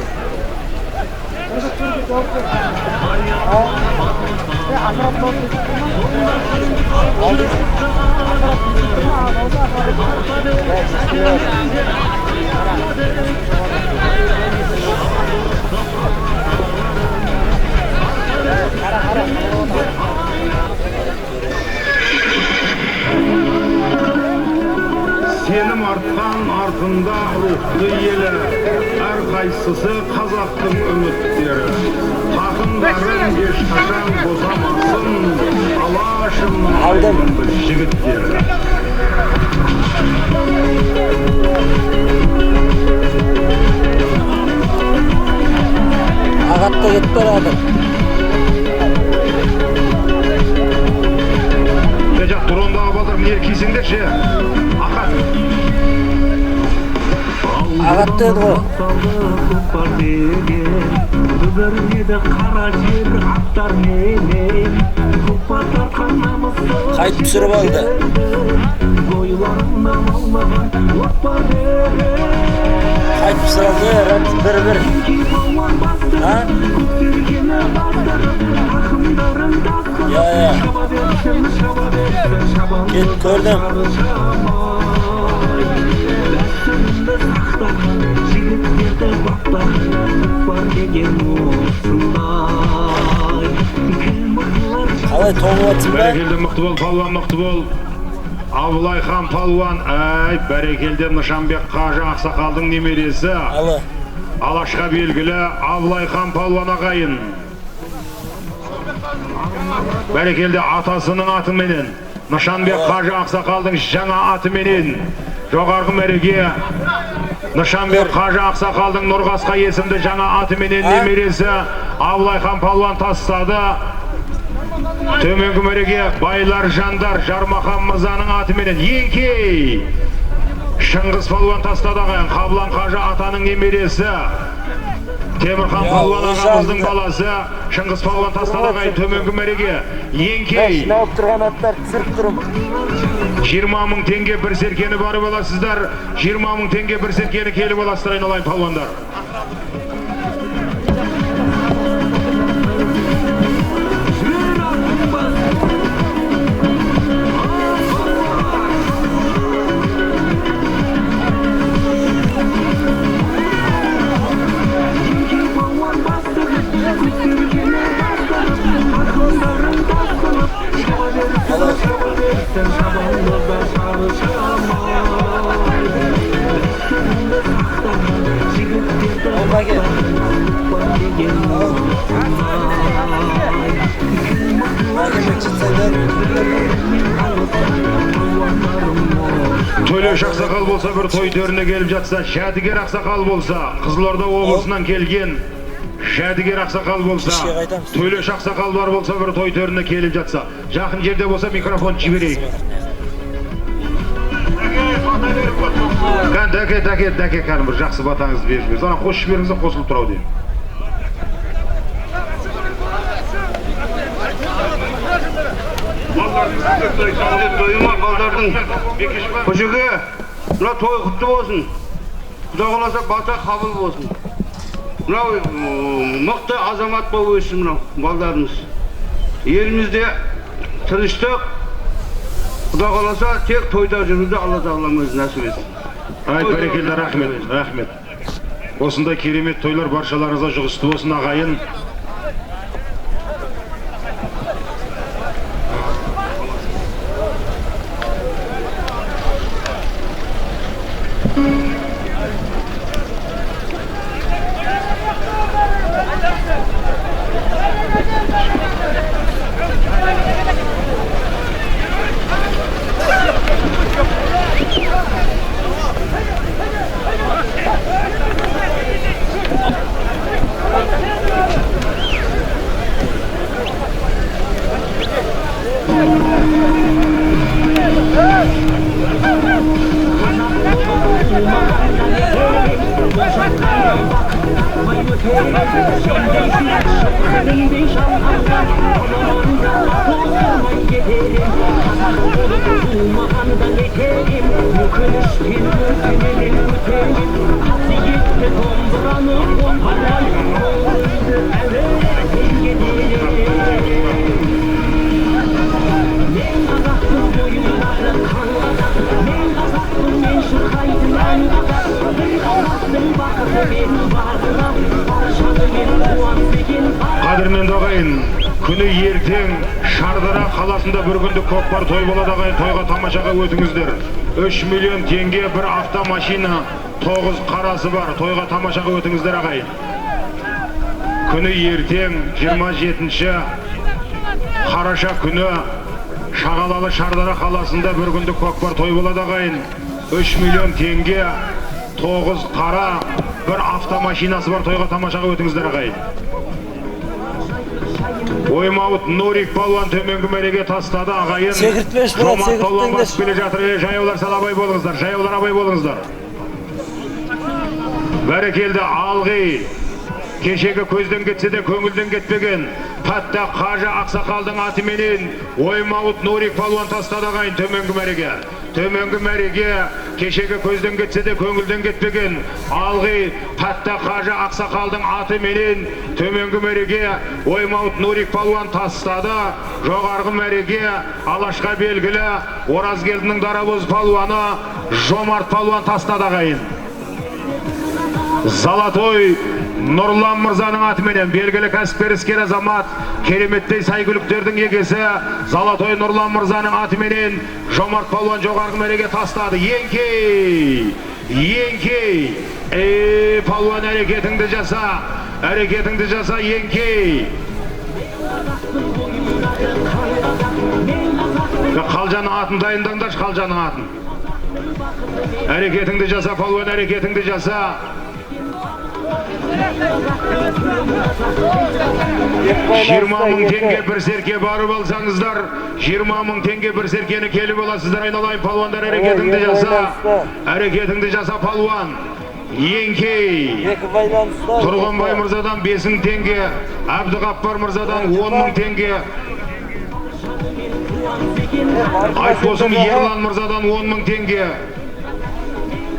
Сенім артқан артында рухты елі, әрқайсысы қазақтың үміттері. Тақымдарын ешқашан босамасын, алашымның айбынды жігіттері. Ағатта кетіп барады. Жақ дрондағы балдар міне кисеңдерші. Ақат. Ағат деді ғой. Қайтып түсіріп алды. Қайтып түсіріп алды. Бір-бір. А? Иә, иә. Кет көрдім. Қалай тоңып жатсың ба? Бәрекелді, мықты бол, палуан, мықты бол. Абылайхан палуан, әй, бәрекелді, Нышанбек қажы ақсақалдың немересі. Алашқа белгілі Абылайхан палуан ағайын. Бәрекелді, атасының атыменен, Нышанбек қажы ақсақалдың жаңа атыменен, жоғарғы мәреге Нышанбек қажы ақсақалдың Нұрғасқа есімді жаңа атыменен немересі Абылайхан палуан тастады. Төменгі мәреге Байлар Жандар Жармахан мырзаның атыменен Еңкей Шыңғыс палуан тастады ағайын. Қаблан қажы атаның немересі Темірхан палуан ағамыздың баласы Шыңғыс палуан тастады ағайын. Төменгі мәреге Еңкей Жиналып тұрған аттар түсіріп тұрмын. 20 мың теңге бір серкені барып аласыздар. 20 мың теңге бір серкені келіп аласыздар, айналайын палуандар. Төлеш ақсақал болса, бір той төріне келіп жатса, Жәдігер ақсақал болса, Қызылорда облысынан келген Жәдігер ақсақал болса, Төлеш ақсақал бар болса, бір той төріне келіп жатса, жақын жерде болса микрофон жіберейік. Кән, дәке, дәке, дәке, кән бір жақсы батаңызды беріп жіберіңіз. Ана қосып жіберіңіз, қосылып тұр ау деймін. Тойыма балдардың Қожеке, мына той құтты болсын. Құдай қаласа бата қабыл болсын. Мынау мықты азамат болып өссін мынау балдарымыз. Елімізде тыныштық, Құдай қаласа тек тойда жүруді Алла тағалам өзі нәсіп етсін. Ай, бәрекелді, рахмет, рахмет. Осындай керемет тойлар баршаларыңызға жұғысты болсын, ағайын. Қадірменді ағайын, күні ертең Шардара қаласында бір күндік көкпар той болады ағайын, тойға тамашаға өтіңіздер. 3 миллион теңге бір автомашина, 9 қарасы бар, тойға тамашаға өтіңіздер ағайын. Күні ертең 27 қараша күні Шағалалы Шардара қаласында бір күндік көкпар той болады ағайын. 3 миллион теңге, 9 қара, бір автомашинасы бар, тойға тамашаға өтіңіздер ағайын. Оймауыт Нурик палуан төменгі мәреге тастады ағайын. Секіртпеш, брат, Жомарт палуан секіртпеңдер. басып келе жатыр. Жаяулар сал абай болыңыздар, жаяулар абай болыңыздар. Бәрекелді, алғи. Кешегі көзден кетсе де көңілден кетпеген Патта қажы ақсақалдың атыменен Оймауыт Нурик палуан тастады ағайын төменгі мәреге. Төменгі мәреге Кешегі көзден кетсе де көңілден кетпеген Алғи Тәтті қажы ақсақалдың аты менен төменгі мәреге Оймауыт Нурик палуан тастады. Жоғарғы мәреге Алашқа белгілі Оразгелдінің дарабоз палуаны Жомарт палуан тастады ағайын. Золотой Нұрлан мырзаның атыменен белгілі кәсіпкер іскер азамат, кереметтей сәйгүліктердің егесі Золотой Нұрлан мырзаның атыменен Жомарт палуан жоғарғы мәреге тастады. Еңкей, еңкей, палуан әрекетіңді жаса, әрекетіңді жаса, еңкей. Қалжаның атын дайындаңдаршы, Қалжаның атын. Әрекетіңді жаса, палуан, әрекетіңді жаса. 20 мың теңге бір серке барып алсаңыздар, 20 мың теңге бір серкені келіп аласыздар. Айналайын палуандар, әрекетіңді жаса, әрекетіңді жаса палуан. Еңкей. Тұрғанбай мырзадан 5 мың теңге, Әбдіғаппар мырзадан 10 мың теңге, Айтбосым Ерлан мырзадан 10 мың теңге.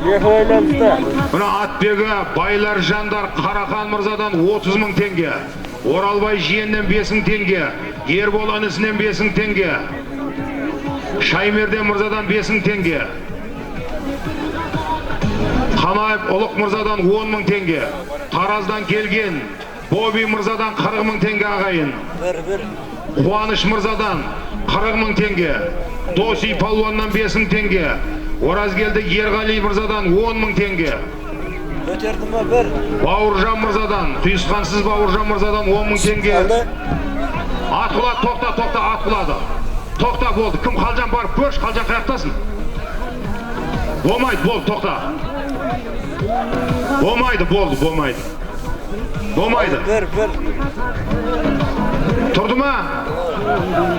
Мына атбегі Байлар Жандар Қарақан мырзадан 30 мың теңге, Оралбай жиеннен 5 мың теңге, Ербол інісінен 5 мың теңге, Шаймерден мырзадан 5 мың теңге, Қанаев Ұлық мырзадан 10 мың теңге, Тараздан келген Боби мырзадан 40 мың теңге ағайын, Қуаныш мырзадан 40 мың теңге, Доси палуаннан 5 мың теңге, Оразгелді Ерғали мырзадан 10 мың теңге, Бауыржан мырзадан, Құйысқансыз Бауыржан мырзадан 10 мың теңге. Ат құлады, тоқта, тоқта, ат құлады. Тоқта болды. Кім Қалжан барып көрші, Қалжан қаяқтасын? Болмайды, болды, тоқта. Болмайды, болды, болмайды. Болмайды. Тұрды ма?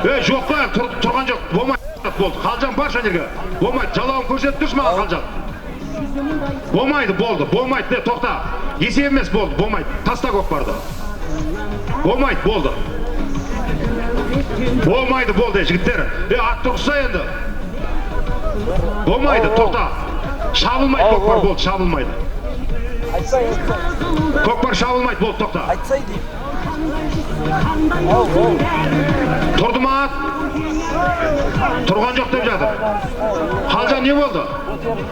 Жоқ па, тұрған жоқ, болмайды. Болды. Қалжан баршы жерге. Болмайды. Жалауын көрсетіп тұршы маған Қалжан. Болмайды, болды. Болмайды. Тоқта. Есеп емес, болды. Болмайды. Таста көкпарды. Болмайды, болды. Болмайды, болды, жігіттер. Ат тұрғызса енді. Болмайды, тоқта. Шабылмайды көкпар, болды, шабылмайды. Көкпар шабылмайды, болды, тоқта. Тұрды ма ат? Тұрған жоқ деп жатыр. Қалжан не болды?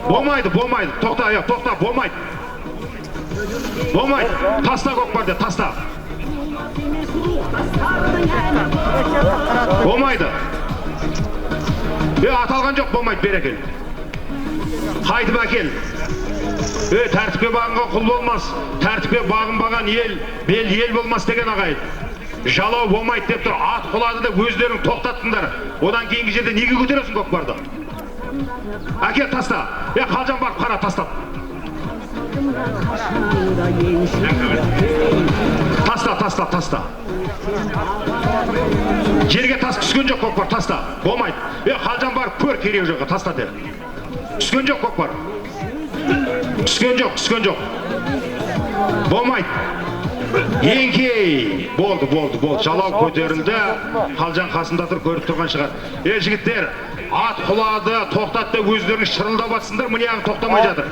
Болмайды, болмайды. Тоқта, тоқта, болмайды. Болмайды. Таста көкпар де, таста. Болмайды. Аталған жоқ, болмайды, бері әкел. Қайтып әкел. Тәртіпке бағынған құл болмас, тәртіпке бағынбаған ел, бел ел болмас деген ағайын. Жалау болмайды деп тұр, ат құлады деп өздерің тоқтаттыңдар. Одан кейінгі жерде неге көтересің көкпарды? Әкел, таста. Қалжан барып қара, тастап. Таста, таста, таста. Жерге тас түскен жоқ көкпар, таста. Болмайды. Қалжан барып көр, керегі жоқ, таста де. Түскен жоқ көкпар. Түскен жоқ, түскен жоқ. Болмайды. Еңкей. Болды, болды, болды. Жалау көтерілді. Қалжан қасында тұр, көріп тұрған шығар. Жігіттер, ат құлады, тоқтатты, өздерің шырылдап атсыңдар, міне тоқтамай жатыр.